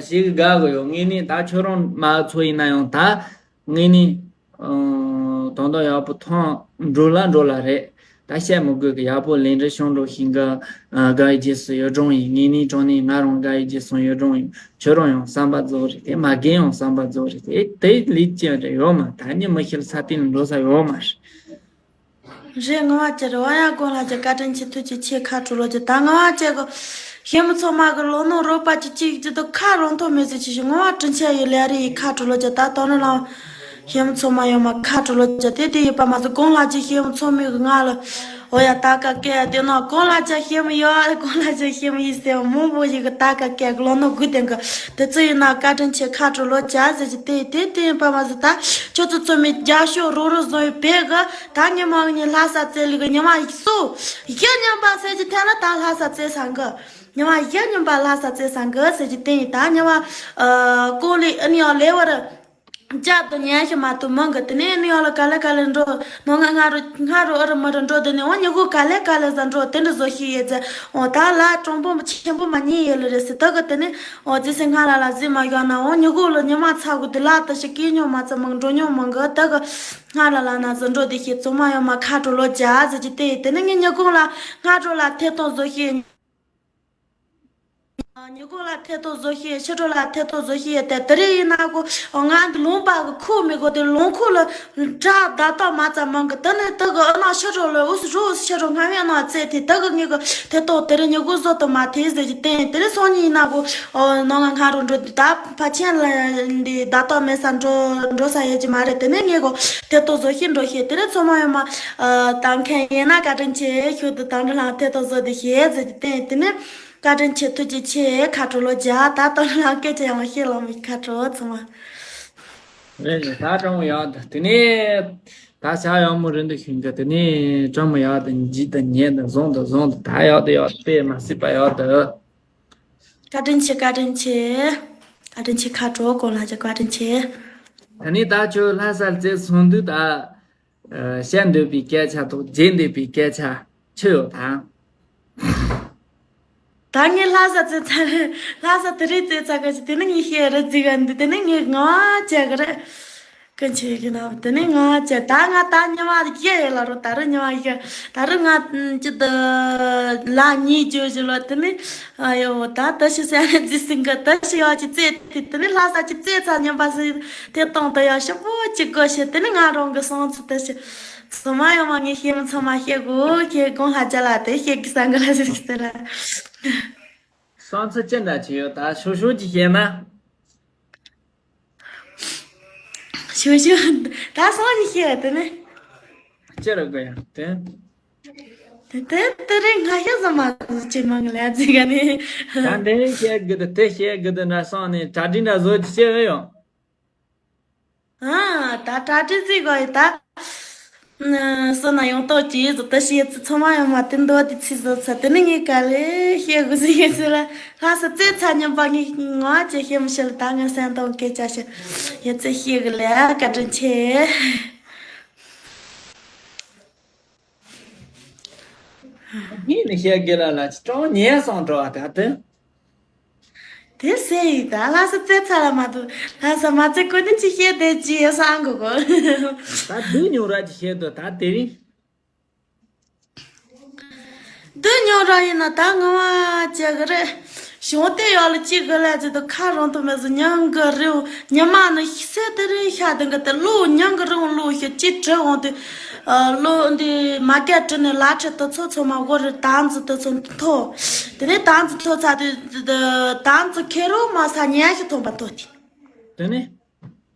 ཞིག་དགའ་གི་ཡོད། ངས་ནི་ད་ཁྱོད་རང་མ་ཚོ་ཡིན་ན་ཡང་ད་ངས་ནི། ཨ། དོན་དག་ཡག་པོ་ཐོན་འགྲོ་ལ་འགྲོ་ལ་རེད། ད་བཤད་མི་དགོས་གི། ཡག་པོ་ལས་འབྲས་བྱུང་འགྲོ་ཤིང་གི། ཨ། དགའ་བའི་རྗེས་སུ་ཡི་རང་ཡིན། ངས་ནི་དྲང་ནས་ང་རང་དགའ་བའི་རྗེས་སུ་ཡི་རང་ཡིན། ཁྱོད་རང་ཡང་བསམ་པ་རྫོགས་རེད་དེ། མ་རྒན་ཡང་བསམ་པ་རྫོགས་རེད་དེ། དེ་ལས་ཅི་རེད་ཡོད་མ། ད་ཉི་མ་ཤི་ལ་ས་སྟེང་ལ་འགྲོ་ས་ཡོད་མ་རེད། རེད། ངོ་མ་ཅི་རེད་བ། ཡ་དགོང་ལྷ་རྒྱ་བཀའ་དྲིན་ཆེ། ཐུགས་རྗེ་ཆེ། ཁ་དྲོ་ལོ་བརྒྱ། ད་ངོ་མ་ཅི་གི་ཞེ་མི་ཚང་མ་གི་ལོ་ནོ་རོགས་པ་ཅི་གཅིག་ཅི་ད་ཁ་རོང་ཐོག་མེད་ཟེར་ཅི་ཞིག་ངོ་མ་དྲིན་ཆེ་ཡོད་ལེ་རེད། ཁ་དྲོ་ལོ་བརྒྱ། ད་དོ་ནི་ལ་ཞེ་མི་ཚང་མ་ཡོད་མ། ཁ་དྲོ་ལོ་བརྒྱ། དེ་དེ་ཡོད་པ་མ་ཟད་དགོང་ལྷ་རྒྱ་ཞེ་མི་ཚང་མའི་གི་ང་ལ་འོ་ཡ་ད་ག་སྐད་དེ་ན་དགོང་ལྷ་རྒྱ་ཞེ་མི་ཡོད། དགོང་ལྷ་རྒྱ་ཞེ་མི་ཡིན་ཟེར་མང་པོ་ཞིག་གི་ད་ག་སྐད་གི་ལོ་ནོ་དགུ་དེ་གི། དེ་ཚོ་ཡིན་ན་བཀའ་དྲིན་ཆེ། ཁ་དྲོ་ལོ་བརྒྱ་ཟེར་གྱི་དེ་དེ་དེ་ཡིན་པ་མ་ཟད་ད་ཁྱོད་ཚོ་ཚོ་མི་རྒྱ་ཤོག་རོ་རོ་བཟོ་ཡི་བེ་གི། ད་ངས་མ་ངས་ལྷ་ས་བཙལ་ལི་གི་ཉི་མ་སུ་ཡི་ཉམས་པ་ཟེར་གྱི་ཐད་ལ་ད་ལྷ་ས་བཙལ་ས་གི། ཉི་མ་ཡི་ཉམས་པ་ལྷ་ས་བཙལ་ས་གི་ཟེར་གྱི་དེ་ཡིན། ད་ཉི་མ་ཨ་ཀོ་ལི་ཨ་ནི་ཡང་ལེ་བར་རྒྱ་དུ་ཉན་ཤི་མ་ཐུབ་མང་གི། དེ་ནས་ཨ་ནི་ཡང་ལ་ག་ལེ་ག་ལེ་འགྲོ་ནོ། ང་ང་རུ་ང་རུ་ཨ་རུ་མ་རུ་འགྲོ། དེ་ནས་འོ་ཉི་གུ་ག་ལེ་ག་ལེ་ཟ་འགྲོ། དེ་འདྲ་བཟོ་ཤི་ཡེ་ཟེར། འོ་ད་ལ་གྲོང་པོ་ཆེན་པོ་མ་ཉིད་ཡོད་ལ་རེད་ཟེར། ད་གི་དེ་ནས་འོ་ཙི་སེ་ང་ལ་ལ་ཟི་མ་ཡོང་ན། འོ་ཉི་གུ་ལ་ཉི་མ་ཚ་གུ་དེ་ལ་ད་ཤི་སྐྱེས་ཉོ་མ་ཚ་མང་འགྲོ་ཉོ་མང་གི། ད་གི་ང་ལ་ལ་ན་ཟི་འགྲོ་དེ་ཤི་ཚོ་མ་ཡོང་མ། ཁ་དྲོ་ལོ་བརྒྱ་ཟེར་གྱི་དེ་དེ་ནས་ངས་ཉི་གུ་ལ་ང་དྲོ་ལ་ཐེ་གཏོང་བཟོ་ཤི། ཉི་གུ་ལ་ཐེ་གཏོང་བཟོ་ཤི། ཕྱི་དྲོ་ལ་ཐེ་གཏོང་བཟོ་ཤི་ཡེ་དེ་དེ་རེ་ཡིན་ན་གོ། ང་འདི་ལུང་པ་གི་ཁུག་མི་གོ་དེ་ལུང་ཁུག་ལ་དགྲ་ད་ཏོག་མ་ཙམ་མང་གི། དེ་ནས་དེ་གི་ཨ་ན་ཕྱི་དྲོ་ལ་འུ་སུ་རུ་ཕྱི་དྲོ་སྔ་མའི་ཨ་ན་བཙལ་དེ་དེ་གི་ངེད་གི་ཐེ་གཏོང་དེ་རེ་ཉི་གུ་བཟོ་དུ་མ་ཐེ་ཟེར་གྱི་བསྟན། དེ་རེ་སང་ཉིན་ཡིན་ན་གོ། ཨོ་ནང་ང་ང་རུ་འགྲོ་དེ་ད་ཕ་ཆེན་ལ་འདི་ད་ཏོག་མེད་ས་འགྲོ་འགྲོ་ས་ཡོད་ཀྱི་མ་རེད། དེ་ནས་ངེད་གོ་ཐེ་གཏོང་བཟོ་ཤི་འགྲོ་ཤི། དེ་རེ་ཚོ་མ་ཡོང་མ་ད་མཁན་ཡིན་ན་བཀའ་དྲིན་ཆེ། ཤུགས་དུ་དང་འདྲ་ལ་ཐེ་གཏོང་བཟོ་དེ་ཤི་ཟེར་གྱི་བསྟན། དེ་ནས། བཀའ་དྲིན་ཆེ། ཐུགས་རྗེ་ཆེ། ཁ་དྲོ་ལོ་བརྒྱ། ད་ལྟ་ལ་སྐད་ཆ་ཡང་བཤད་ལ་མི་ཁ་དྲོ་ཚང་མ། རེད་རེད། ད་དྲང་ཡག་འདུག་དེ་ནས་ད་ཤ་ཡག་མོ་རེད་འདུག་ཤིང་གི། དེ་ནས་དྲང་མོ་ཡག་འདུག་འཇིག་དང་ཉེ་དང་བཟང་དང་བཟང་དང་ད་ཡག་དང་ཡག་དཔེ་མ་སྲིད་པ་ཡག་འདུག་བཀའ་དྲིན་ཆེ། བཀའ་དྲིན་ཆེ། བཀའ་དྲིན་ཆེ། ཁ་དྲོ་གོང་ལ་ཅིག་བཀའ་དྲིན་ཆེ། ད་ནི་ད་ཁྱོད་ལྷ་སར་བཙལ་སོང་དུས་ད། ཨ། བཤད་འདོད་པའི་སྐད་ཆ་དང་བརྗེད་འདོད་པའི་སྐད་ཆ་ཆི་ཡོད་དམ། ད་ངས་ལྷ་ས་བཙལ་ཚར་རེད། ལྷ་ས་དེ་རིང་བཙལ་ཚར་ག་ཅིག་དེ་ནི་ངས་བཤད་རེད་ཟིག་ག་འདི་དེ་ནི་ངས་ངག་བཅད་གི་རེད། ཀུན་ཆེ་གི་ན་དེ་ནི་ངག་བཅད། ད་ང་ད་ཉི་མ་བརྒྱད་ཡོད་ལ་རུ། ད་རུ་ཉི་མ་བརྒྱད། ད་རུ་ང་ཅི་ད་ལ་གཉིས་བརྗོད་བཞིན་ལ་དེ་ནི། ཨ་ཡོ། ད་ད་ཤི་སེ་ནི་རྫི་སིང་ག་ད་ཤི་ཡོ་ཅི་ཙེ་ཏི་དེ་ནི་ལྷ་ས་ཅི་ཙེ་ཚ་ཉམས་པ་སི་དེ་གཏོང་ད་ཡོ་ཤི་པོ་ཅི་གོ་ཤི། དེ་ནི་ང་རང་གི་སོང་ཚུ་ད་ཤི་ཚོ་མ་ཡོ་མ་ངས་ཤེས་མི་ཚོ་མ་ཤེས་གོ་ཁྱེད་དགོང་ལྷ་རྒྱ་ལ་དེ་ཤེས་གི་སང་གི་ལ་ཟེར་གི་ཟེར་ལ། སོང་ཚུ་ཅི་འདྲ་ཅི་ཡོད་ད་ཤོ་ཤོ་ཅི་ཤེས་ན། ཞུ་ཞུ། ད་སོང་ནི་ཤེས་དེ་ནི། ཅི་རུ་དགོས་ཡང་དེ། དེ་དེ་དེ་རིང་སྔ་ཤོས་ཙམ་མ་ཅི་མང་ལས་ཟིག་ག་ནི། ད་འདི་ཤེས་དགོས་དེ་དེ་ཤེས་དགོས་དེ་ན་སོང་ནི་གྲ་སྒྲིག་འདྲ་བཟོ་ཅི་བྱེད་ཡོད། ཨ་ད་གྲ་སྒྲིག་ཟིག་གོ་ཡི་ད། སོ་ན་ཡོང་ཏོ་ཅི་བཟོ་ད་ཤེས་ཚུ་ཚོ་མ་ཡོང་མ་དེ་འདོད་དེ་ཚི་བཟོ་ཚ་དེ་ནི་ངས་ག་ལེ་ཤེས་དགོས་ཟིག་ཡོད་ཚུ་ལ། ལྷ་ས་ཙེ་ཚ་ཉམས་པ་ངས་ང་ཅི་ཤེས་མི་ཤེས་ལ་ད་ངས་སེམས་གཏོང་སྐད་ཆ་ཤེས། ཡ་ཙེ་ཤེས་གི་ལས་བཀའ་དྲིན་ཆེ། ངས་ནི་ཤེས་གི་ལ་ལ་ཅི་ཀྲོང་ཉེ་སོང་འགྲོ་བ་ད་དུ། དེ་སེ་ཡི་ད་ལྷ་ས་ཙེ་ཚ་ལ་མ་དུ་ལྷ་ས་མ་ཙེ་ཀོ་ནི་ཅི་ཤེས་དེ་ཅི་ཡ་སང་གོ་གོ། ད་དུ་ཉུང་ར་ཅི་ཤེས་དུ་ད་དེ་རིང་། དུ་ཉོ་ར་ཡིན་ན་ད་ང་བ་ཅག་གི་རེད། གཞུང་དེ་ཡོད་ལ་གཅིག་གི་ལས་ཀྱི་དུ་ཁ་རང་དུ་མེད་སོ་ཉང་གི་རིང་ཉི་མ་ནི་སེ་དེ་རིང་ཤ་དེ་གི་དེ་ལོ་ཉང་གི་རིང་ལོ་ཤི་གཅིག་བྲི་འོང་དུས། ལོ་འདི་མ་སྐད་བྲི་ནས་ལ་ཁྲི་དུ་ཚོ་ཚོ་མ་གོ་རི་དང་ཚོ་དུ་ཚོ་མཐོ། དེ་ནས་དང་ཚོ་མཐོ་ཚ་དུས་དང་ཚོ་ཁེ་རོ་མ་ས་ཉན་ཤི་ཐོན་པ་ཐོ་དེ། དེ་ནས།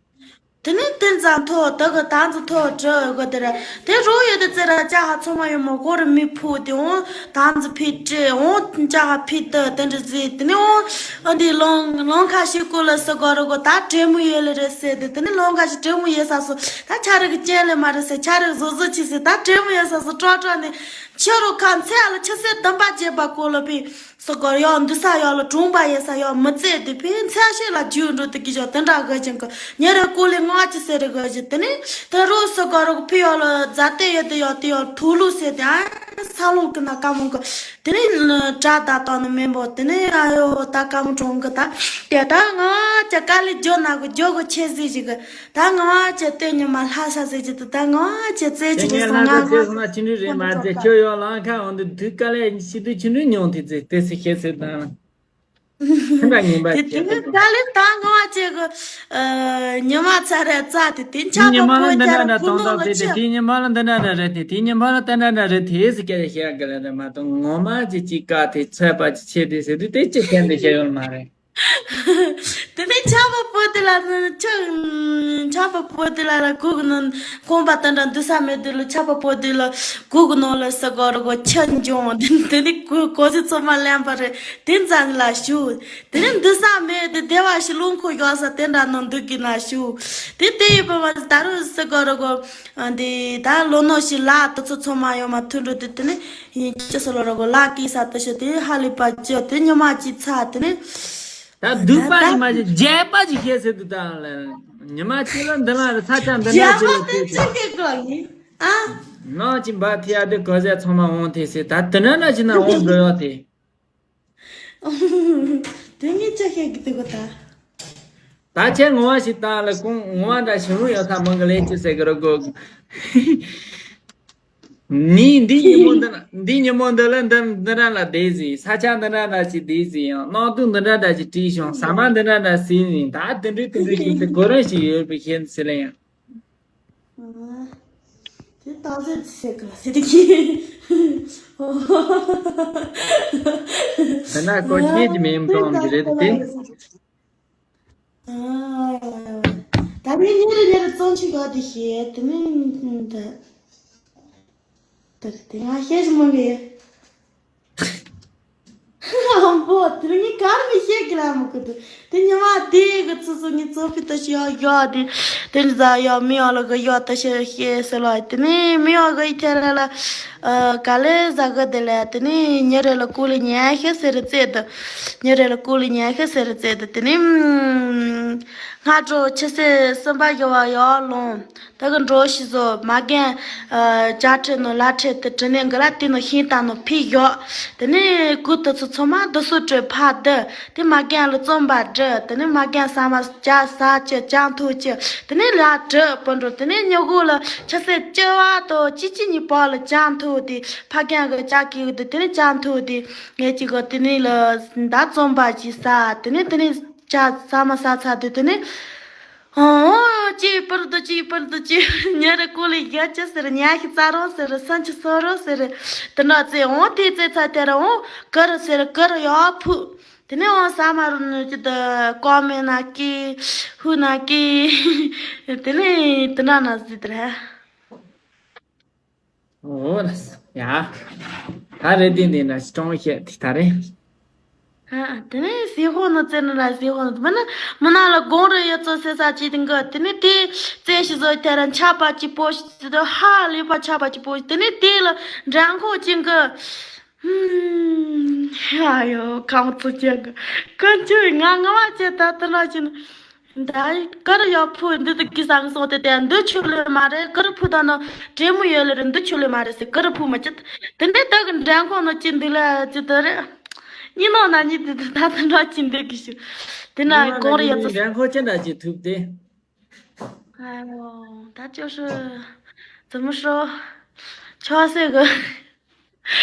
དེ་ནས་དེ་ཙམ་ཐོག་དེ་གི་དང་ཚོ་ཐོག་བྲི་གི་དེ་ར་དེ་རོ་ཡོད་དེ་ཙེ་ར་ཅ་ཧ་ཚོ་མ་ཡོད་མོ་གོ་རི་མི་ཕུ་དེ་འོང་དང་ཚོ་ཕི་བྲི་འོང་ཅ་ཧ་ཕི་དེ་དེ་འདྲ་ཟི་དེ་ནས་འོང་ཨ་འདི་ལོང་ལོང་ཁ་ཤི་ཀུ་ལ་སི་གོ་རི་གོ་ད་བྲེ་མོ་ཡོད་ལེ་རེད་ཟེར་དེ་དེ་ནས་ལོང་ཁ་ཤི་བྲེ་མོ་ཡོད་ས་སོ་ད་ཆ་རི་གི་ཅན་ལེ་མ་རེད་ཟེར་ཆ་རི་གི་བཟོ་བཟོ་ཆི་ཟེར་ད་བྲེ་མོ་ཡོད་ས་སོ་ཀྲོ་ཀྲོ་ནས་ཆ་རུ་ཁ་མཚེ་ཨ་ལ་ཆ་སེ་དམ་པ་བརྗེད་པ་གོ་ལ་ཕི། སོ་གོ་ཡོ་འདུ་ས་ཡོ་ལ་གྲོང་པ་ཡེ་ས་ཡོ་མི་ཚེ་དེ་ཕན་ཚེ་ཤེས་ལ་རྒྱུ་འགྲོ་དེ་གི་ཞོ་དེ་འདྲ་གི་ཅན་གི་ཉེ་རེ་ཀུ་ལི་ང་ཅི་ཟེར་རེ་གི་ཞི་དེ་ནི་དེ་རུ་སོ་གོ་རུ་ཕི་ཡོ་ལ་རྫ་དེ་ཡོ་དེ་ཡོ་དེ་ཡོ་ཐུ་ལུ་ཟེར་དེ་ཨ་ས་ལོང་གི་ན་ཀ་མོང་གི་དེ་ནི་དྲ་ད་ཏོ་ནི་མེན་པོ་དེ་ནི་ཨ་ཡོ་ད་ཀ་མོ་གྲོང་གི་ད་དེ་ད་ང་ཅ་ཀ་ལི་ཇོ་ན་གི་ཇོ་གི་ཆེ་ཟི་ཞིག་གི་ད་ང་ཅེ་ལྟོས་ཉི་མ་ལྷ་ས་ཟེར་གྱི་འདུག་ད་ང་ཅེ་རྩེ་དེ་གཅིག་རེད་ངས་སོང་ང་ལྷ་ས་ང་ཟེར་སོང་ན་ཅི་འདྲ་རེད་མ་ཟེར་ཁྱོད་ཡོད་ལང་ཁ་འོང་དུས་དུས་དཀའ་ལས་ཤི་དུས་ཅི་འདྲ་མྱོང་དེ་ཟེར་དེ་སི་ཤེས་ཟེར་དང་ཁྱིམ་པ་ངན་པ་དེ་ཁྱེད་དུས་དཀའ་ལས་ད་ང་ཅེ་གི་ཉི་མ་ཚ་རེ་རྩ་དེ་དེ་ཆགས་པ་ཉི་མ་ལ་པོ་འདི་ཁྱེད་འདྲ་ར་འདྲ་ཁུ་ནོ་ལ་ཆེ། དེ་ཉི་མ་ལ་འདི་འདྲ་འདྲ་རེད་དེ་དེ་ཉི་མ་ལ་ད་འདྲ་འདྲ་རེད་དེ་ཟེར་སྐད་ཆ་བཤད་གི་ལ་རེད་མ་གཏོགས་ངོ་མ་ཅི་ཅི་དཀའ་དེ་ཚད་པ་ཅི་ཆེ་དེ་ཟེར་དུས་དེ་ཅི་ཁྱེད་འདི་བཤད་ཡོད་མ་རེད། དེ་ནས་ཆགས་པ་པོ་དེ་ལ་ནི་ཆགས་ཆགས་པ་པོ་དེ་ལ་ལ་གུ་གུ་ནི་ཁོང་པ་དེ་འདྲ་འདུག་ས་མེད་དུས་ལ་ཆགས་པ་པོ་དེ་ལ་གུ་གུ་ནང་ལ་ས་གོ་ར་གོ་ཆ་འཇོང་དེ་ནས་གུ་གོ་སི་ཚོ་མ་ལེན་པ་རེད་དེ་ཙམ་ལ་ཞུ། དེ་ནས་འདུག་ས་མེད་དེ་བདེ་བ་ཞིག་རླུང་ཁོ་ཡོད་ས་དེ་འདྲ་ནང་འདུག་གི་ན་ཞུ། དེ་དེ་ཡི་བ་བ་ད་རུང་ས་གོ་ར་གོ་དེ་ད་ལོ་ནོ་ཞིག་ལ་དུ་ཚོ་ཚོ་མ་ཡོད་མ་ཐུན་འགྲོ་དེ་དེ་ནས། ཡིན་ཅི་སོ་ལོ་རོ་གོ་ལ་ཀི་ས་ཏི་ཤོ་ཏི་ཧ་ལི་པ་ཅོ་ཏི་ཉི་མ་ཅི་ཚ་ཏི་ནི། ད་སྡུག་པ་ཞིག་མ་ཞིག་རྒྱས་པ་ཞིག་བཤད་ཟེར་དུ་ད་ལ་ཉི་མ་ཅི་ལ་འདི་ལ་རི་ས་ཆ་འདི་ལ་རྒྱས་ཅི་པ་ལ་ཏི་ཅི་ཏི་གི་གོ་ཡིན་ཨ། ནང་ཅི་འབའ་ཐི་ཡ་དི་གོ་ཟེ་ཚང་མ་འོང་ཐི་སི་ད་དི་ན་ན་ཅི་ན་འོང་དགོས་ཡོད་དི། དེ་ངས་ཅི་ཤེས་གི་དི་གོ་ད། ད་ཁྱེད་ངོ་བ་ཞིག་བཏང་ལ་ཁོང་ངོ་བ་འདྲ་ཞིམ་རུ་ཡོད་ས་མང་གི་ལས་ཅི་ཟེར་གི་རོ་གོ། ནི་འདི་ཉིན་མོ་འདི་ན་འདི་ཉིན་མོ་འདི་ལ་འདི་འདི་འདྲ་ལ་བསྡད་ཟིན་ས་ཆ་འདི་འདྲ་འདྲ་ཞིག་བསྡད་ཟིན་ཡང་གནམ་དུས་འདི་འདྲ་འདྲ་ཞིག་བྲིས་བྱུང་ཟ་མ་འདི་འདྲ་འདྲ་ཟིན་ཟིན་ད་དེ་འདྲའི་དེ་འདྲའི་ཞིག་དེ་གོ་རིམ་ཞིག་ཡོད་པའི་ཤེས་ཟིན་ལ་ཡང་། དེ་ཏག་ཙེ་ཟེར་གི་ལ་ཟེར་གི། དེ་ན་གོ་ཤེས་ཀྱི་མེད་འགྲོ་འོང་གི་རེད་དེ། ད་ནི་ཉེ་རུ་ཉེ་རུ་བཙོང་ཆུ་ཡོད་དེ་ཤེས་དེ་ནི་ད་ད་དེ་ང་ཤེས་ཤི་མང་གི། ཨམ་པོ་དེ་ནི་གར་མི་ཤེས་གི་ལ་མི་གི་དུ་དེ་ཉི་མ་དེ་གི་ཚུ་ཚུ་ནི་ཚོ་ཕི་ཏོ་ཤི་ཡོད་ཡོད་དེ་དེ་ནི་ཟ་ཡོད་མི་ཡོད་ལ་གི་ཡོད་ད་ཤེས་ཤེས་སི་ལ་དེ་ནི་མི་ཡོད་གི་ཡི་ཐེ་ལ་ལ། ག་ལེ་ཟ་གི་དེ་ལས་དེ་ནི་ཉེ་རེ་ལ་ཀུ་ལི་ཉན་ཤེས་ཟེར་རྩེ་དུ། ཉེ་རེ་ལ་ཀུ་ལི་ཉན་ཤེས་ཟེར་རྩེ་དུ་དེ་ནི། སྔ་དྲོ་ཆུ་ཚོད་གསུམ་པ་ཡོ་བ་ཡོ་ལོང་། ད་གི་འགྲོ་ཤི་བཟོ་མ་རྒན། ཅ་ཁྲེ་ནོ་ལ་ཁྲེ་དུ་དྲི་ནས་གི་ལ་དེ་ནོ་ཤིང་རྟ་ནོ་ཕི་ཡོ། དེ་ནི་ཀུ་དུ་ཚོ་ཚོ་མ་དུ་སུ་དྲོད་ཕ་དུ། དེ་མ་རྒན་ལ་བཙོན་པ་འདྲི། དེ་ནས་མ་རྒན་ཟ་མ་ཇ་ཟ་ཅི་ཅང་ཐུག་ཅི། དེ་ནས་ལ་དྲི་པོ་འགྲོ། དེ་ནས་ཉོ་གུ་ལ་ཆ་སེ་ཅི་བ་དོ་ཅི་ཅི་ཉི་པོ་ལ་ཅང་ཐུག་དེ་ཕ་རྒན་གི་ཅག་གི་དེ་དེ་ནས་ཅང་ཐུག་དེ་ངས་ཅི་གོ་དེ་ནས་ལ་ད་བཙོན་པ་ཅི་ཟ། དེ་ནས་དེ་ནས་ཇ་ཟ་མ་ཟ་ཚ་དེ་དེ་ནས་ཨོ་ཅི་པར་དུ་ཅི་པར་དུ་ཅི་ཉེ་རེ་ཀུ་ལི་ཡ་ཅི་ཟེར་ཉ་ཤི་ཙ་རོ་ཟེར་སན་ཆི་སོ་རོ་ཟེར། དེ་འདྲ་ཚེ་ཨོ་དེ་ཚེ་ཚ་དེ་ར་ཨོ་ཀར་ཟེར་ཀར་ཡོ་ཕུ། དེ་ནས་འོང་ས་མ་རུ་ནུ་ཅི་ད་ཀོ་མེ་ན་ཀི་ཧུ་ན་ཀི། དེ་ནས་དེ་འདྲ་ན་ཟི་དེ་རེད། འོ་ན་ཡ། ད་རེད་དེ་འདི་ན་སྟོང་བཤད་དེ་ད་རེད། ཨ་དེ་ནས་སི་ཧོ་ནུ་ཙེ་ནུ་ལ་སི་ཧོ་ནུ་མི་ན་མི་ན་ལ་དགོང་རེ་ཡོད་ཚོ་སེ་ས་ཅི་དེ་འགོ་དེ་ནས་དེ་ཙེ་ཤི་ཟོ་དེ་ར་ཆ་པ་ཅི་པོ་ཤི་ཟི་དོ་ཧ་ལི་པ་ཆ་པ་ཅི་པོ་ཤི་དེ་ནས་དེ་ལ་འགྲན་ཁོ་ཅི་འགོ། ཧུམ། ཨ་ཡོ་ཁམ་ཚོ་ཅན་གི་ཀུན་ཆུ་ང་ང་བ་ཅེ་ད་ཏི་ན་ཅི་ན། ད་ཀར་ཡོ་ཕུ་འདི་དུ་གི་སང་སོང་དེ་དེ་འདི་ཆུ་ལོས་མ་རེད་ཀར་ཕུ་ད་ནོ་དྲེ་མོ་ཡོད་ལེ་རེད་འདི་ཆུ་ལོས་མ་རེད་སེ་ཀར་ཕུ་མ་ཅི་དེ་འདི་དག་གི་འགྲན་ཁོ་ནོ་ཅི་འདི་ལ་ཅི་དོ་རེད། ཉི་ནོ་ན་ཉི་དེ་དེ་ད་ཏི་ན་ཅི་འདི་གི་ཤུ་དེ་ན་གོང་རེ་ཡོད་ཚོ། འགྲན་ཁོ་ཅི་འདྲ་ཅི་ཐུབ་དེ། ཨ་ཡོ། ད་ཅོ་ཧྲུ། 怎么说？ ཆོག་སེ་གི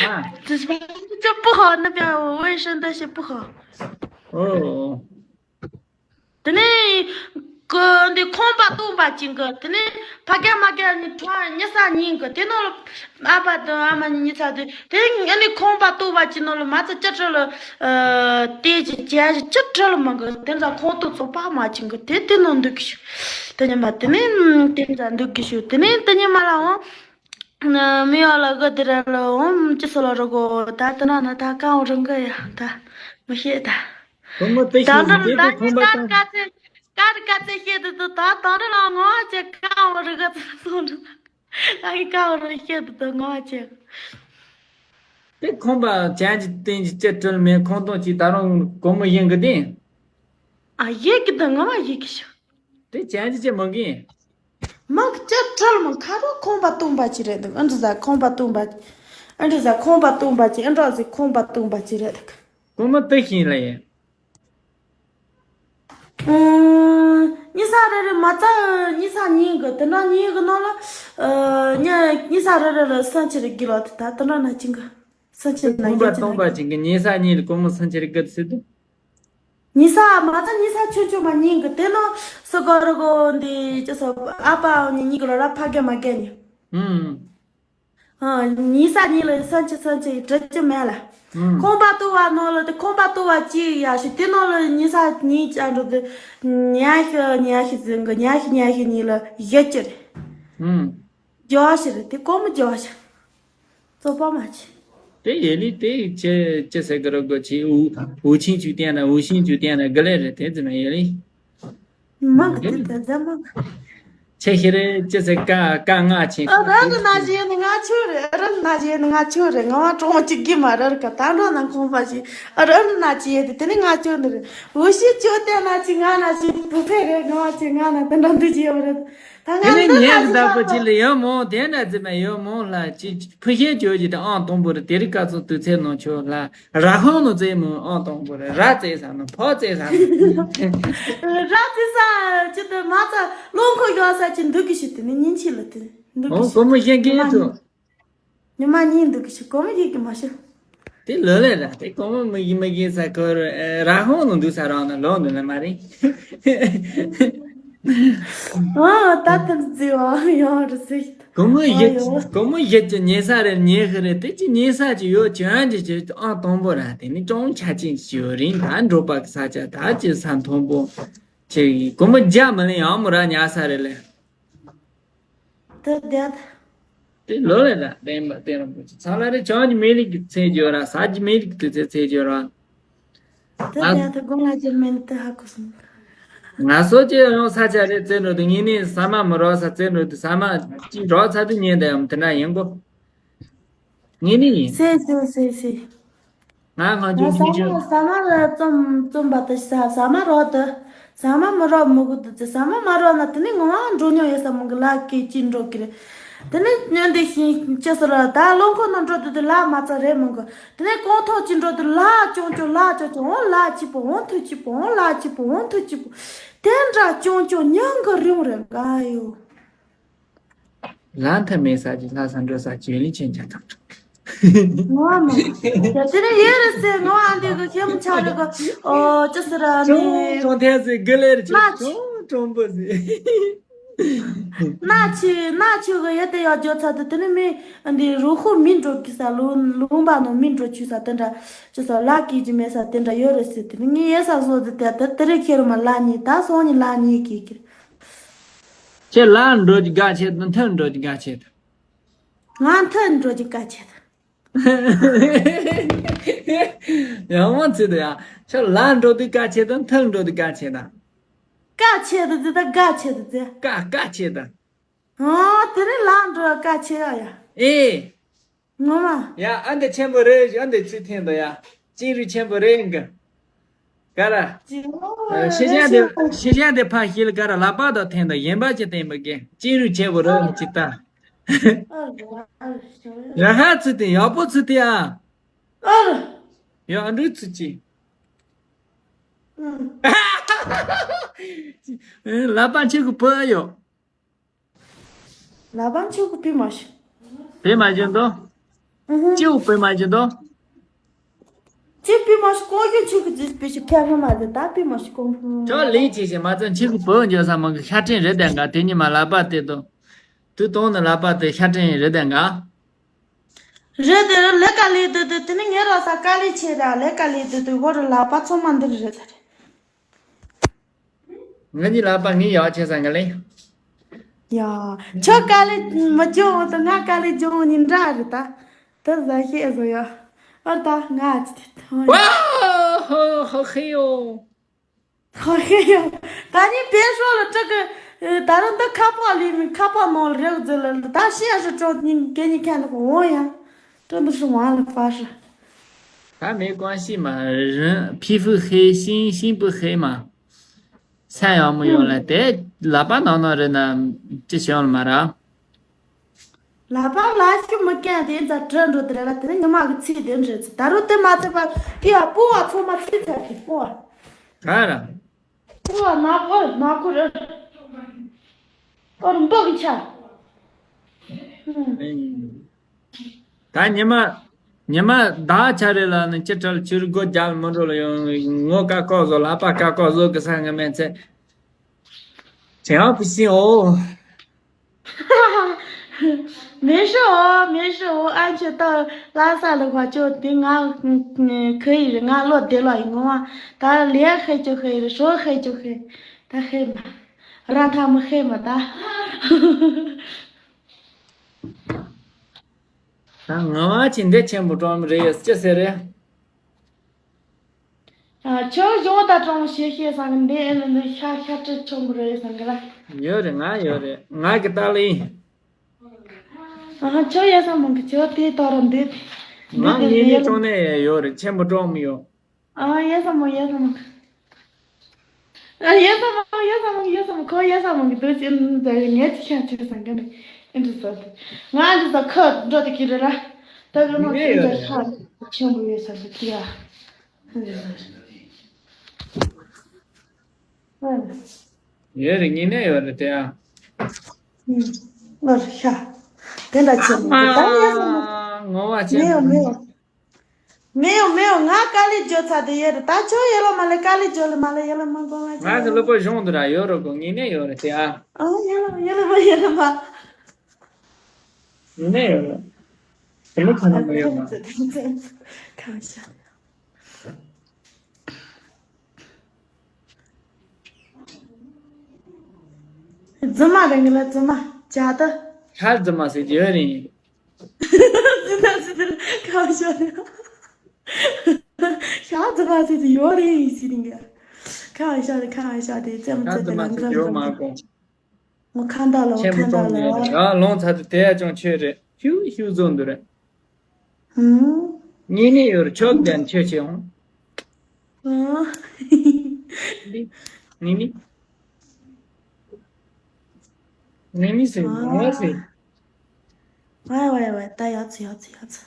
啊，这是这不好，那边我卫生那些不好。ཨོ། དེ་ནས་ཀི་འདི་ཁང་པ་སྟོང་པ་ཅིག་གི། དེ་ནས་ཕ་གི་མ་གི་གཉིས་ཁྲོ་གཉིས་ས་གཉིས་གི། དེ་ནང་ལ་ཨ་ཕ་དང་ཨ་མ་གཉིས་ཚ་དེ། དེ་ཨ་ནི་ཁང་པ་སྟོང་པ་ཅིག་ནང་ལ་མ་ཚ་ཅི་ཁྲི་ལ་ཨ་དེ་ཅི་ཅི་ཅི་ཁྲི་ལ་མ་གི། དེ་ཚ་ཁང་སྟོང་ཚོ་པ་མ་ཅིག་གི། དེ་དེ་ནང་འདུག་གི་ཤི། དེ་ཉིན་མ་དེ་ནས་དེ་ཚ་འདུག་གི་ཤི། དེ་ནས་དེ་ཉིན་མ་ལ་འོང་། མི་ཡོད་ལ་གི་དེ་ར་ལ་འོང་ཅི་སོ་ལ་རོ་གོ། ད་དེ་ན་ན་ད་ཀ་འོང་རང་གི་ཡ་ད་མི་ཤེས་ད། ཁོ་མོ་དེ་ད་ཤེས་ནི་དེ་ད་དེ་ཁོམ་པ་ངས་ད་དང་། ཀ་ཚེ་ཀ་རི་ཀ་ཚེ་ཤེས་དུ་དུ་ད་ད་རི་ལ་ངོ་བ་ཅེ་ཀ་འོང་རི་ག་ཚེ་སོང་རི། ད་ངས་ཀ་འོང་རི་ཤེས་དུ་དུ་ངོ་བ་ཅེ། དེ་ཁོམ་པ་ཅན་གྱི་སྟེང་གི་ཅེ་སྤྲུལ་མེད་ཁོང་སྟོང་གི་ད་རུང་ཁོ་མོ་ཡིན་གི་དེ། ཨ་ཡེ་གི་ད་ངོ་བ་ཡེ་གི་ཤོ། དེ་ཅན་གྱི་ཅེ་མོ་གི། མ་གི་ཅེ་སྤྲུལ་མོ་ཁ་རོ་ཁོམ་པ་སྟོང་པ་ཅི་རེད་འདུག་ཨ་འདྲ་ཟ་ཁོམ་པ་སྟོང་པ་ཅི། ཨ་འདྲ་ཟ་ཁོམ་པ་སྟོང་པ་ཅི། ཨ་འདྲ་ཟ་ཁོམ་པ་སྟོང་པ་ཅི་རེད་འདུག་ཁོ་མོ་དེ་ཤེས་ལ་ཡིན། ཨུམ། གཉིས་ས་རེ་རེ་མ་རྩ་གཉིས་ས་གཉིས་གི། དེ་འདྲ་གཉིས་གི་ནང་ལ་ཨ་གཉིས་ས་རེ་རེ་ལ་སུམ་ཅུ་རེ་གི་ལོ། དེ་ད་དེ་འདྲ་ན་ཅིང་གི་སུམ་ཅུ་ན་ཁོམ་པ་སྟོང་པ་ཅིང་གི་གཉིས་ས་གཉིས་ལ་ཁོ་མོ་སུམ་ཅུ་རེ་གི་ཟེར་དུ། གཉིས་ས་མ་རྩ་གཉིས་ས་ཆུང་ཆུང་མ་གཉིས་གི། དེ་ནང་སུ་གོ་རུ་གོ་འདི་ཅི་སོ་ཨ་ཕ་འོ་ནི་གཉིས་གི་ལོ་ར་ཕ་གི་མ་གི་ནི། ཨུམ། ཨ། གཉིས་ས་གཉིས་ལ་སུམ་ཅུ་སུམ་ཅུ་ཡི་གྲི་ཅི་མེད་ལ། ཨུམ། ཁོམ་པ་སྟོང་པ་ནང་ལ་དེ་ཁོམ་པ་སྟོང་པ་གཅིག་ཡ་ཞིག་དེ་ནང་ལ་གཉིས་ས་གཉིས་ཅན་འགྲོ་དེ། ཉི་ཤུ་ཉི་ཤུ་ཟིན་གི། ཉི་ཤུ་ཉི་ཤུ་གཉིས་ལ་བཞི་ཅི་རེད། ཨུམ། བརྒྱ་ཞིག་རེད། དེ་གོ་མི་བརྒྱ་ཞིག་རྩོད་པ་མ་བྱེད། དེ་ཡེ་ལི་དེ་ཅི་ཅི་ཟེར་གི་རོ་གོ་ཆི། འུ་འུ་ཆིང་ཆུ་བསྟན་ན་འུ་ཤིང་ཆུ་བསྟན་ན་གི་ལེ་རེད། དེ་ཙི་མ་ཡེ་ལི། མང་གི་དེ་ད་མང་། ཆེ་ཤི་རེ་ཅི་ཟེར་ཀ་ཀ་ང་ཆེ། ཨ་ར་ར་ན་ཞེ་ནི་ང་ཆོ་རེ། ཨ་ར་ན་ཞེ་ནི་ང་ཆོ་རེ། ང་བ་གྲོང་གཅིག་གི་མ་ར་ར་ཀ་ད་འགྲོ་ན་ཁོང་པ་ཞིག་ཨ་ར་ར་ན་ཅི་ཡེ་དེ་དེ་ནི་ང་ཆོ་འདི་རེད། འུ་ཤིང་ཆུ་བསྟན་ན་ཅི་ང་ན་ཅི་བུ་ཕེ་རེ། ང་བ་ཅི་ང་ན་དེ་འདྲ་འདི་ཅི་ཡོད་རེད། ད་ང་དེ་ནི་འདི་ངས་ན་ཅི་བདག་པོ་ཅི་ལ་ཡོད་མོ། དེ་འདྲ་ཙི་མ་ཡོད་མོ་ལ་ཅི། ཕུ་ཤེ་ཇོ་ཇི་དང་ཨང་དང་པོ་རེད། དེ་རིང་སྐབས་སུ་དུས་ཚོད་ནང་ཆོག་ལ་ར་ཧང་ནང་ཙེ་མོ་ཨང་དང་པོ་རེད། ར་ཙེ་ས་ནང་ཕོ་ཙེ་ས་ནང་། ར་ཙེ་ས་ཅི་དུ་མ་ཙ་རླུང་ཁོ་ཡོད་ས་ཅི་འདུག་གི་ཤི། དེ་ནི་ཉིན་ཕྱི་ལ་དེ་འདུག་གི་ཨོ་ཤི། གོ་མོ་ཤེས་ཀྱི་ཉི་མ་ཐུ། ཉི་མ་གཉིས་འདུག་གི་ཤི། གོ་མོ་ཡིག་གི་མ་ཤི། དེ་ལོ་ལེ་ར་དེ་གོ་མོ་མི་གི་མི་གི་ས་ཁོ་ར་ཧང་ནང་འདུག་ས་རང་ན་ལོ་འདུག་ན་མ་རེད། ཨ་ད་ཐུག་རྩི་བ་ཡང་རུ་སི། གོ་མོ་ཡེ། ཨ་ཡོ། གོ་མོ་ཡེ་ཅི་ཉེ་ས་རེ་ཉེ་ཧི་རེ། དེ་ཅི་ཉེ་ས་ཅི་ཡོད་ཅི་ཨན་ཅི་ཅི་ཨང་དང་པོ་ར། དེ་ནི་ཅུང་ཆ་ཅིང་ཅི་ཡོད་རིང་ད་འགྲོ་པ་གི་ས་ཆ་ད་ཅི་ས་མཐོན་པོ་ཅི་གོ་མོ་རྒྱ་མི་ལེན་ཡང་མོ་ར་ཉ་ས་རེ་ལེ། དེ་དེ། དེ་ལོ་ལེ་ར་བསྟན་པ་བསྟན་ར་པོ་ཅི་ཚ་ལ་རེ་བྱང་གི་མེ་ལི་གི་ཚེ་འཇོ་ར། ས་གི་མེ་ལི་གི་དུས་ཚེ་ཚེ་འཇོ་ར། ད་ལ་ཡང་ད་དགོང་ང་ཅི་མེན་ཏི་ཧ་གོ་སོང་། ང་སོ་ཅི་ཡང་ས་ཆ་རེ་བཙལ་འགྲོ་དུས་ངེད་ནི་ས་མ་མི་རོ་ས་བཙལ་འགྲོ་དུས་ས་མ་ཅི་རོ་ཚ་དུས་ཉན་དེ་ཡང་དེ་འདྲ་ཡིན་གོ། ངེད་ནི་ཡིན། སེ་སེ་སེ་སེ། ང་ང་ང་ཅུང་ས་ཅུང་ཅུང་མ་ས་མ་ལ་བཙོམ་བཙོམ་པ་དུ་ས་ས་མ་རོ་དུ། ས་མ་མི་རོ་མི་གུ་དུ་ཙི་ས་མ་མ་རོ་ན་དེ་ནི་ངོ་མ་འགྲོ་མྱོང་ཡོད་ས་མི་གི་ལ་སྐད་ཅིག་འགྲོ་གི་རེད། དེ་ནས་ཉོན་དེ་ཤིང་ཅི་ཟེར་ར་ད་རླངས་འཁོར་ནང་འགྲོ་དུས་དེ་ལ་མ་ཚ་རེད་མོང་གི། དེ་ནས་རྐང་ཐང་ཅིག་འགྲོ་དུས་ལ་ཅུང་ཅུང་ལ་ཅུང་ཅུང་འོང་ལ་གཅིག་པོ་འོང་ཐུག་གཅིག་པོ་འོང་ལ་གཅིག་པོ་འོང་ཐུག་གཅིག་པོ། དེ་འདྲ་ཅུང་ཅུང་ཉང་གི་རིང་རེད་ག་ཡོ། ལ་མཐའ་མེད་ས་ཀྱི་ལྷ་ས་འགྲོ་ས་ཅི་ལི་ཆེན་ཆ་དང་། ངོ་མ། ད་དེ་ནས་ཡེ་རེད་ཟེར་ངོ་ཨ་འདི་གི་ཁྱེད་མི་ཆ་རེད་གི། ཨོ་ཅི་ཟེར་ར་ནི། ཅུང་ཅུང་ཐལ་ཟེར་གི་ལེ་རེད་ཅི། ལ་ཅུང་ཅུང་པོ་ཟེར། ན་ཆི་ན་ཆི་གི་ཡེ་དེ་ཡག་འཇོག་ཚར་དུས་དེ་ནི་མི་འདི་རུ་ཁུག་མི་འགྲོ་གི་ས་ལུང་ལུང་པ་ནང་མི་འགྲོ་ཆུ་ས་དེ་འདྲ་ཅི་ས་ལ་སྐྱིད་ཀྱི་མེད་ས་དེ་འདྲ་ཡོད་རེད་ཟེར། དེ་ནི་ངས་ཡེ་ས་བཟོ་དུས་དེ་དེ་དེ་རེད་ཁྱེད་རུ་མ་ལ་ཉི་ད་སོང་ཉི་ལ་ཉི་གི་གི། ཁྱེད་ལ་འགྲོ་གི་དགའ་ཆེ་དང་མཐུན་འགྲོ་གི་དགའ་ཆེ་དང་། ང་མཐུན་འགྲོ་གི་དགའ་ཆེ་དང་། ཡང་མ་ཚིག་དང་ཡ། ཁྱོད་ལ་འགྲོ་དུས་དགའ་ཆེ་དང་མཐུན་འགྲོ་དུས་དགའ་ཆེ་དང་། དགའ་ཆེ་དང་ཟེར་ད་དགའ་ཆེ་དང་ཟེར། དགའ་དགའ་ཆེ་དང་། ཨོ་དེ་ནི་ལ་འགྲོ་དགའ་ཆེ་ཡ་ཡ། ཨེ། ངོ་མ། ཡ་ཨ་འདི་ཆེན་པོ་རེད། ཨ་འདི་ཚུལ་ཐེན་དང་ཡ། ཅིང་རུས་ཆེན་པོ་རེད་འགི། ག་ར། ཅི་ཨོ་ཤེས་བྱ་འདི་ཤེས་བྱ་འདི་ཕ་ཤེས་ལ་ག་ར་ལག་པ་དང་འཐེན་དང་གཞན་པ་ཅི་བསྟན་པ་གི་ཅིང་རུས་ཆེན་པོ་རེད་ཅི་ལྟ། ཨ་ར་ཨ་ར་ཤོ་ཡ། ཡ་ཧ་ཚུལ་ཐེན་ཡག་པོ་ཚུལ་ཐེན་ཨ། ཨ་ར། ཡ་ཨ་འདྲུ་ཚུལ་ཅི། ཨུ། ལག་པ་ཆེ་གི་བུ་ཨ་ཡོ། ལ་བ་ཆུ་གུ་པི་མ་ཤི། པི་མ་ཇོན་དོ། ཨུ་ཧུ། ཅིའུ་པི་མ་ཇོན་དོ། ཅི་པི་མ་ཤི་ཀོང་ཡོ་ཆུ་གི་ཛིས་པི་ཤི་ཁ་མ་མ་ཛི་ད་པི་མ་ཤི་ཀོང་ཕུ། ཅོ་ལི་ཅི་ཞེ་མ་ཙན་ཆི་གི་བོད་འཇོ་ས་མང་གི་ཤ་ཁྲེང་རེད་དེ་འགའ་དེ་ཉི་མ་ལ་པ་དེ་དོ། དུ་དོང་ནི་ལ་པ་དེ་ཤ་ཁྲེང་རེད་དེ་འགའ། རེད་དེ་ལས་ཀ་ལས་དུ་དུ་དེ་ནི་ངེ་ར་ས་ཀ་ལས་ཆེ་ར་ལས་ཀ་ལས་དུ་དུ་བོ་རུ་ལ་པ་ཚོ་མ་འདིར་རེད་ད་རེད། ང་གཉིས་ལ་པ་ངའི་ཡག་ཆེ་ས་ང་ལེ། ཡ། ཁྱོད་དཀའ་ལས་མ་བྱུང་འོང་དང་ང་དཀའ་ལས་བྱུང་འོང་ནི་འདྲ་རེད་ད། དེ་ཟ་ཤེས་བཟོ་ཡ། ཨར་ད་ང་ཅི་དེ་ཐོན། ཝའོ། ཧོ་ཧོ་ཧེ་ཡོ། ཧོ་ཧེ་ཡོ། ད་ནི་བེ་ཧྲོ་ལ་སྤྲི་གི་ད་རུང་འདི་ཁ་པར་ལས་མི་ཁ་པར་ནང་ལ་རེག་ཟེར་ལ་ད་ཤེས་ཧྲི་ཅོ་ནི་གེ་ནི་ཁན་དུ་འོང་ཡ། ཀྲོ་འདི་ཧྲི་ཝང་ལ་པ་ཧྲི། 他没关系嘛，人皮肤黑，心心不黑嘛。 ཚན་ཡང་མི་ཡོང་ལ་དེ་ལ་པ་ནང་ན་རེད་ན་ཅི་བྱུང་ལ་མ་ར། ལ་པ་ལ་ཤུ་མི་སྐྱེ་དེ་ཛ་དྲི་འགྲོ་དེ་རེད་ལ་དེ་ནི་ཉི་མ་གི་ཚིག་དེ་འདྲ་ཚིག་ད་རུང་དེ་མ་ཚད་པ་ཀི་ཡ་སྤོ་བ་ཚང་མ་ཚིག་ཚད་དེ་སྤོ་བ། ག་ར། སྤོ་བ་ནག་པོ་ནག་པོ་རེད། ཨོ་རུ་འབུ་གི་ཆ། ད་ཉི་མ། ཉི་མ་ཟླ་བ་ཆ་རེ་ལ་ནི་ཅི་ཁྲལ་ཕྱིར་སྒོ་རྒྱག་མི་འགྲོ་ལ་ཡོང་ངོ་ཀ་ཀོ་བཟོ་ལ་ཨ་ཕ་ཀ་ཀོ་བཟོ་གི་ས་ང་མེད་ཚེ། ཅེ་ཨ་ཕི་སི་ཨོ། 没事哦，没事哦，安全到拉萨的话，就对俺嗯可以，俺落地了，我嘛，他脸黑就黑了，手黑就黑，他黑嘛，让他们黑嘛，他。 ད་ང་བ་ཅི་འདི་ཆེན་པོ་གྲོང་རེད་ཅི་ཟེར་རེད། ཨ་ཁྱོད་གཞུང་ད་གྲོང་ཞེ་ཤེས་སང་གི་འདི་ཨེ་ནི་འདི་ཤ་ཤ་ཁྲི་ཆེན་པོ་རེད་སང་གི་ལ། ཡོད་རེད་ང་ཡོད་རེད་ང་གི་ཏཱ་ལི། ཨ་ཁྱོད་ཡ་ས་མང་གི་ཁྱོད་དེ་ཏོ་ར་འདི། ང་ངེད་ནི་གྲོང་ནས་ཡོད་རེད་ཆེན་པོ་གྲོང་མི་ཡོད། ཨ་ཡ་ས་མང་ཡ་ས་མང་། ཨ་ཡ་ས་མང་ཡ་ས་མང་ཡ་ས་མང་ཁོ་ཡ་ས་མང་གི་འདུག་ཅེས་ཟེར་ངས་ཅི་ཤ་ཆེ་སང་གི་ནི་ཨེ་འདྲི་ཟེར་དུ། ང་འདི་ཟ་ཁ་འགྲོ་དེ་གི་རེད་ར། ད་གི་ནོ་ཁྱོད་ཟ་ཤ་ཆེན་པོ་ཡོད་ས་གི་ཡ། ཡོད་རེད་ངེས་ནས་ཡོད་རེད་དེ་ཡ། ཨ་ཤ། དེ་འདྲ་ཆེ་མོ་དེ་ད་ཡོད་ས་མོ། ངོ་བ་ཆེ་མེད་ཡོ་མེད་ཡོ། མེད་ཡོ་མེད་ཡོ་ང་དཀའ་ལས་བརྗོད་ཚར་དེ་ཡོད་རེད་ད་ཁྱོད་ཡོད་ལ་མ་ལས་དཀའ་ལས་བརྗོད་ལ་མ་ལས་ཡོད་ལ་མ་དགོངས་ལ་ང་གི་ལུས་པོ་གཞུང་དུ་ར་ཡོད་རོ་གོ་ངེས་ནས་ཡོད་རེད་དེ་ཨ། ཨ་ཡོད་ལ་མ་ཡོད་ལ་མ་ཡོད་ལ་མ། ངེས་ནས་ཡོད་རེད། དེ་ལ་ཁ་ན་མ་ཡོད་མ། ཁ་བ་ཤ། རྫུན་མ་རེད་ངི་ལ་རྫུན་མ་བྱ་ད། ཤ་རྫུན་མ་ཟེར་གྱི་ཡོད་རེད། རྫུན་མ་ཟེར་གྱི་ཁ་བ་ཤ་རེད། ཤ་རྫུན་མ་ཟེར་གྱི་ཡོད་རེད་ཟེར་གྱི་ཁ་བ་ཤ་རེད་ཁ་བ་ཤ་དེ་རྫུན་མ་ཟེར་གྱི་ལ་ངི་ལ་རྫུན་མ། ཁོང་ཁ་མདའ་ལ་ཁ་མདའ་ལ་ཡང་ལོང་ཚ་དུ་དེ་ཡ་ཅུང་ཆོད་རེད་ཤུ་ཤུ་བཟོ་འདུག་རེད། ངེས་ནས་ཡོད་ཆོག་ལྡན་ཆོས་ཆེ་འོང་། ངེས་ནས། ངེས་ནས་ཟེར་ངོ་ཟེར། ཝའི་ཝའི་ཝའི་ད་ཡག་ཚི་ཡག་ཚི་ཡག་ཚི།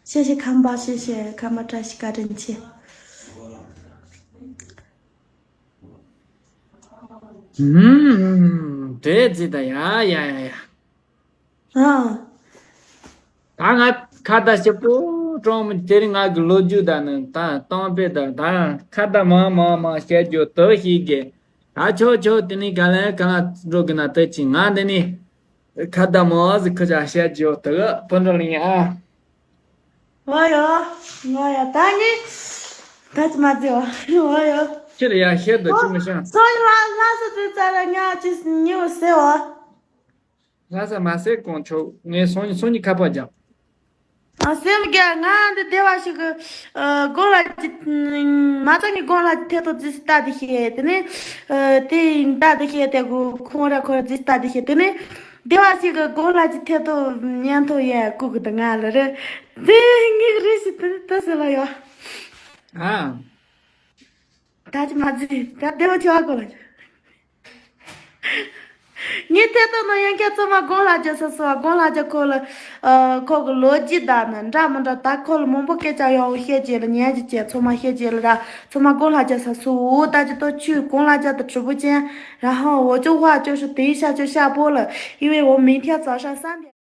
谢谢康宝，谢谢康宝扎西嘎真气。嗯，这记得呀呀呀呀！啊。 ད་ང་ཁ་བརྡ་ཞིབ་པོ་གྲོང་མི་དེ་རིང་ང་གི་ལོ་རྒྱུས་ད་ནི་ད་གཏོང་པའི་ད་ད་ཁ་བརྡ་མང་མང་མང་བཤད་རྒྱུ་དུ་ཞིག་གི་ད་ཆོག་ཆོག་དེ་ནི་ག་ལེ་ག་ལ་འགྲོ་གི་ན་དུ་ཅི་ང་འདི་ནི་ཁ་བརྡ་མང་ཟིག་ཁུ་ཅག་བཤད་རྒྱུ་དུ་སྤུན་གྲོགས་ལ་ཡིན་ཨ། ང་ཡ་ང་ཡ་ད་ནི་ད་ཅི་མ་ཟེར་བ་ང་ཡ། ཁྱེད་ཡ་བཤད་དུ་ཅི་མི་ཤེས། སོ་ཡི་ལ་ལ་སོ་དུ་ཙ་ལ་ང་ཅི་ཉི་འོ་ཟེར་བ། ལྷ་ས་མ་ཟད་གོང་ཆོག་ངས་སོང་ཉི་སོང་ཉི་ཁ་པར་རྒྱབ། ཨ་སེམས་རྒྱ་ང་འདི་བདེ་བ་ཞིག་གི་ཨ་དགོང་ལ་ཅི་མ་ཚང་གི་དགོང་ལ་ཐད་ཐོག་ཙི་ལྟ་དེ་ཤེས་དེ་ནས་ཨ་དེ་ཡིན་ལྟ་དེ་ཤེས་དེ་གུ་ཁོང་ར་ཁོ་ར་ཙི་ལྟ་དེ་ཤེས་དེ་ནས་བདེ་བ་ཞིག་གི་དགོང་ལ་ཅི་ཐད་ཐོག་ཉན་ཐོག་ཡ་ལྐུག་གི་ད་ང་ལ་རེ་དེ་ངིག་རེ་ཞིག་དེ་ལྟ་ཟེར་ལ་ཡོ། ཨ། ད་ཅི་མ་ཟིན་ད་བདེ་བ་ཆེ་བ་གོ་ལ། ངས་ཐད་གཏོང་ནང་ཡང་བསྐྱར་ཚང་མ་དགོང་ལྷ་རྒྱལ་ས་སུ་བ་དགོང་ལྷ་རྒྱལ་ཁོ་ལ། ཨ། ཁོ་གི་ལོ་རྒྱུས་དག་ནི་འདྲ་མི་འདྲ་ད་ཁོ་ལ་མང་པོ་སྐད་ཆ་ཡག་པོ་བཤད་རྗེས་ལ་ཉན་རྒྱུ་བྱས་ཚང་མ་བཤད་རྗེས་ལ་ར་ཚང་མ་དགོང་ལྷ་རྒྱལ་ས་སུ་འུ་ད་ཅི་ཏོ་ཆུ་དགོང་ལྷ་རྒྱལ་དུ་གྲུ་བུ་ཅན་ར་ཧང་འོ་ཅོ་ཧ་ཅོ་ཤུ་དེའི་ཤ་ཅོ་ཤ་པོ་ལ་ཡི་བའི་འོ་མིང་ཐེ་ཙ་ཤ་སམ།